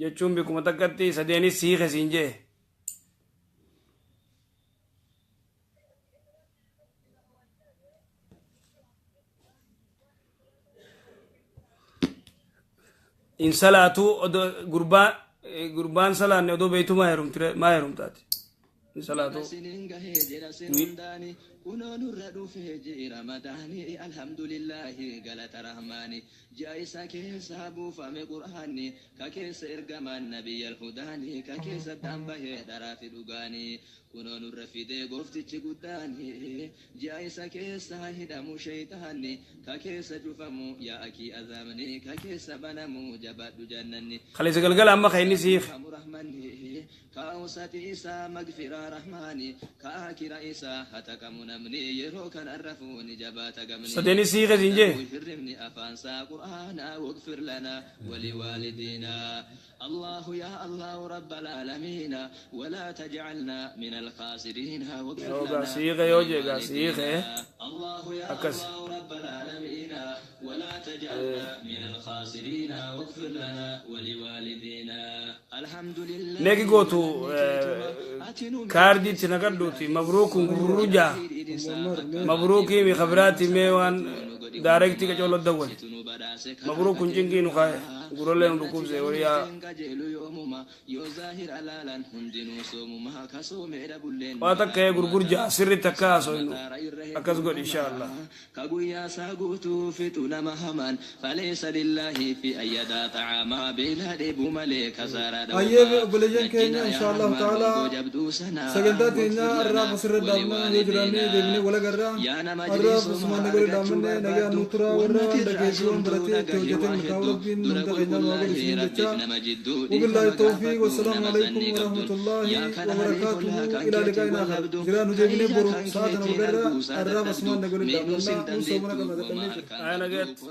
Jechuun bikkuma takkatti sadeenis siike siin jee. In salaatu odoo gurbaa gurbaan salaanne odoo beeytu maa heerumtire maa heerumtaati. In salaatu. Sinin gahee jedha sinundaani kunoo nurra dhufee ji'i ramadaani alhamdulillahi galata rahmaani ji'a isa keessa buufame qur'aanni ka keessa ergamaan nabiyyal hudaani ka keessa dambahee dharaa fi dhugaani kunoo nurra fidee gooftichi guddaani ji'a isa keessa hidhamu shaytaanni ka keessa cufamu yaa'akii azaabni ka keessa banamu jabaadhu jannanni Kaleessa galgala amma kan inni siif. rahmanni ka awsati isaa magfiraa rahmaani ka akira isaa hataqamu namni yeroo kan arrafuuni jabaata gamni Sadeenis siike siin jee. hirribni afaansaa qur'aana wagfir lana waliwaalidina الله يا الله رب العالمين ولا تجعلنا من الخاسرين واغفر Yoo gaa لنا siike yoo jee gaa siike. الله يا Akkas. الله رب العالمين ولا تجعلنا من الخاسرين واغفر لنا ولوالدينا الحمد لله Neeki gootu Kaardii itti naqadhuuti mabruukun gurguruu jaa. Mabruukii mi khabiraati mee waan daarektii qacoolo dawwal. Mabruukun cinqii nu kaaye gurollee nu dhukkubse waliyaa. Waa takka ee gurgur jaa sirritti akka haasoynu akkas godhi insha Allah. Hayyee obboleeyyan keenya, insha Allahu ta'ala sagantaa teenya har'aaf asirra dhaabna. Yoo jiraanne deebinee wal agarra. Har'aaf asumaan nagaa dhaabmanne, nagaan nu tura. Warra dhageessii baratee itti hojjetee milkaa'u Rabbiin hunda keenyaa nu haa godhu isiniin jecha. Wabillahi tawfiiq, wassalaamu alaikum warahmatullahi wabarakaatuhu. Ilaa liqaa'in aakhar, jiraa nu deebinee boru sa'a tana wal agarra. Har'aaf asumaan nagaa dhaabmanna. Nu soomana qabna, dadhabnee jira. Aya nagaatti.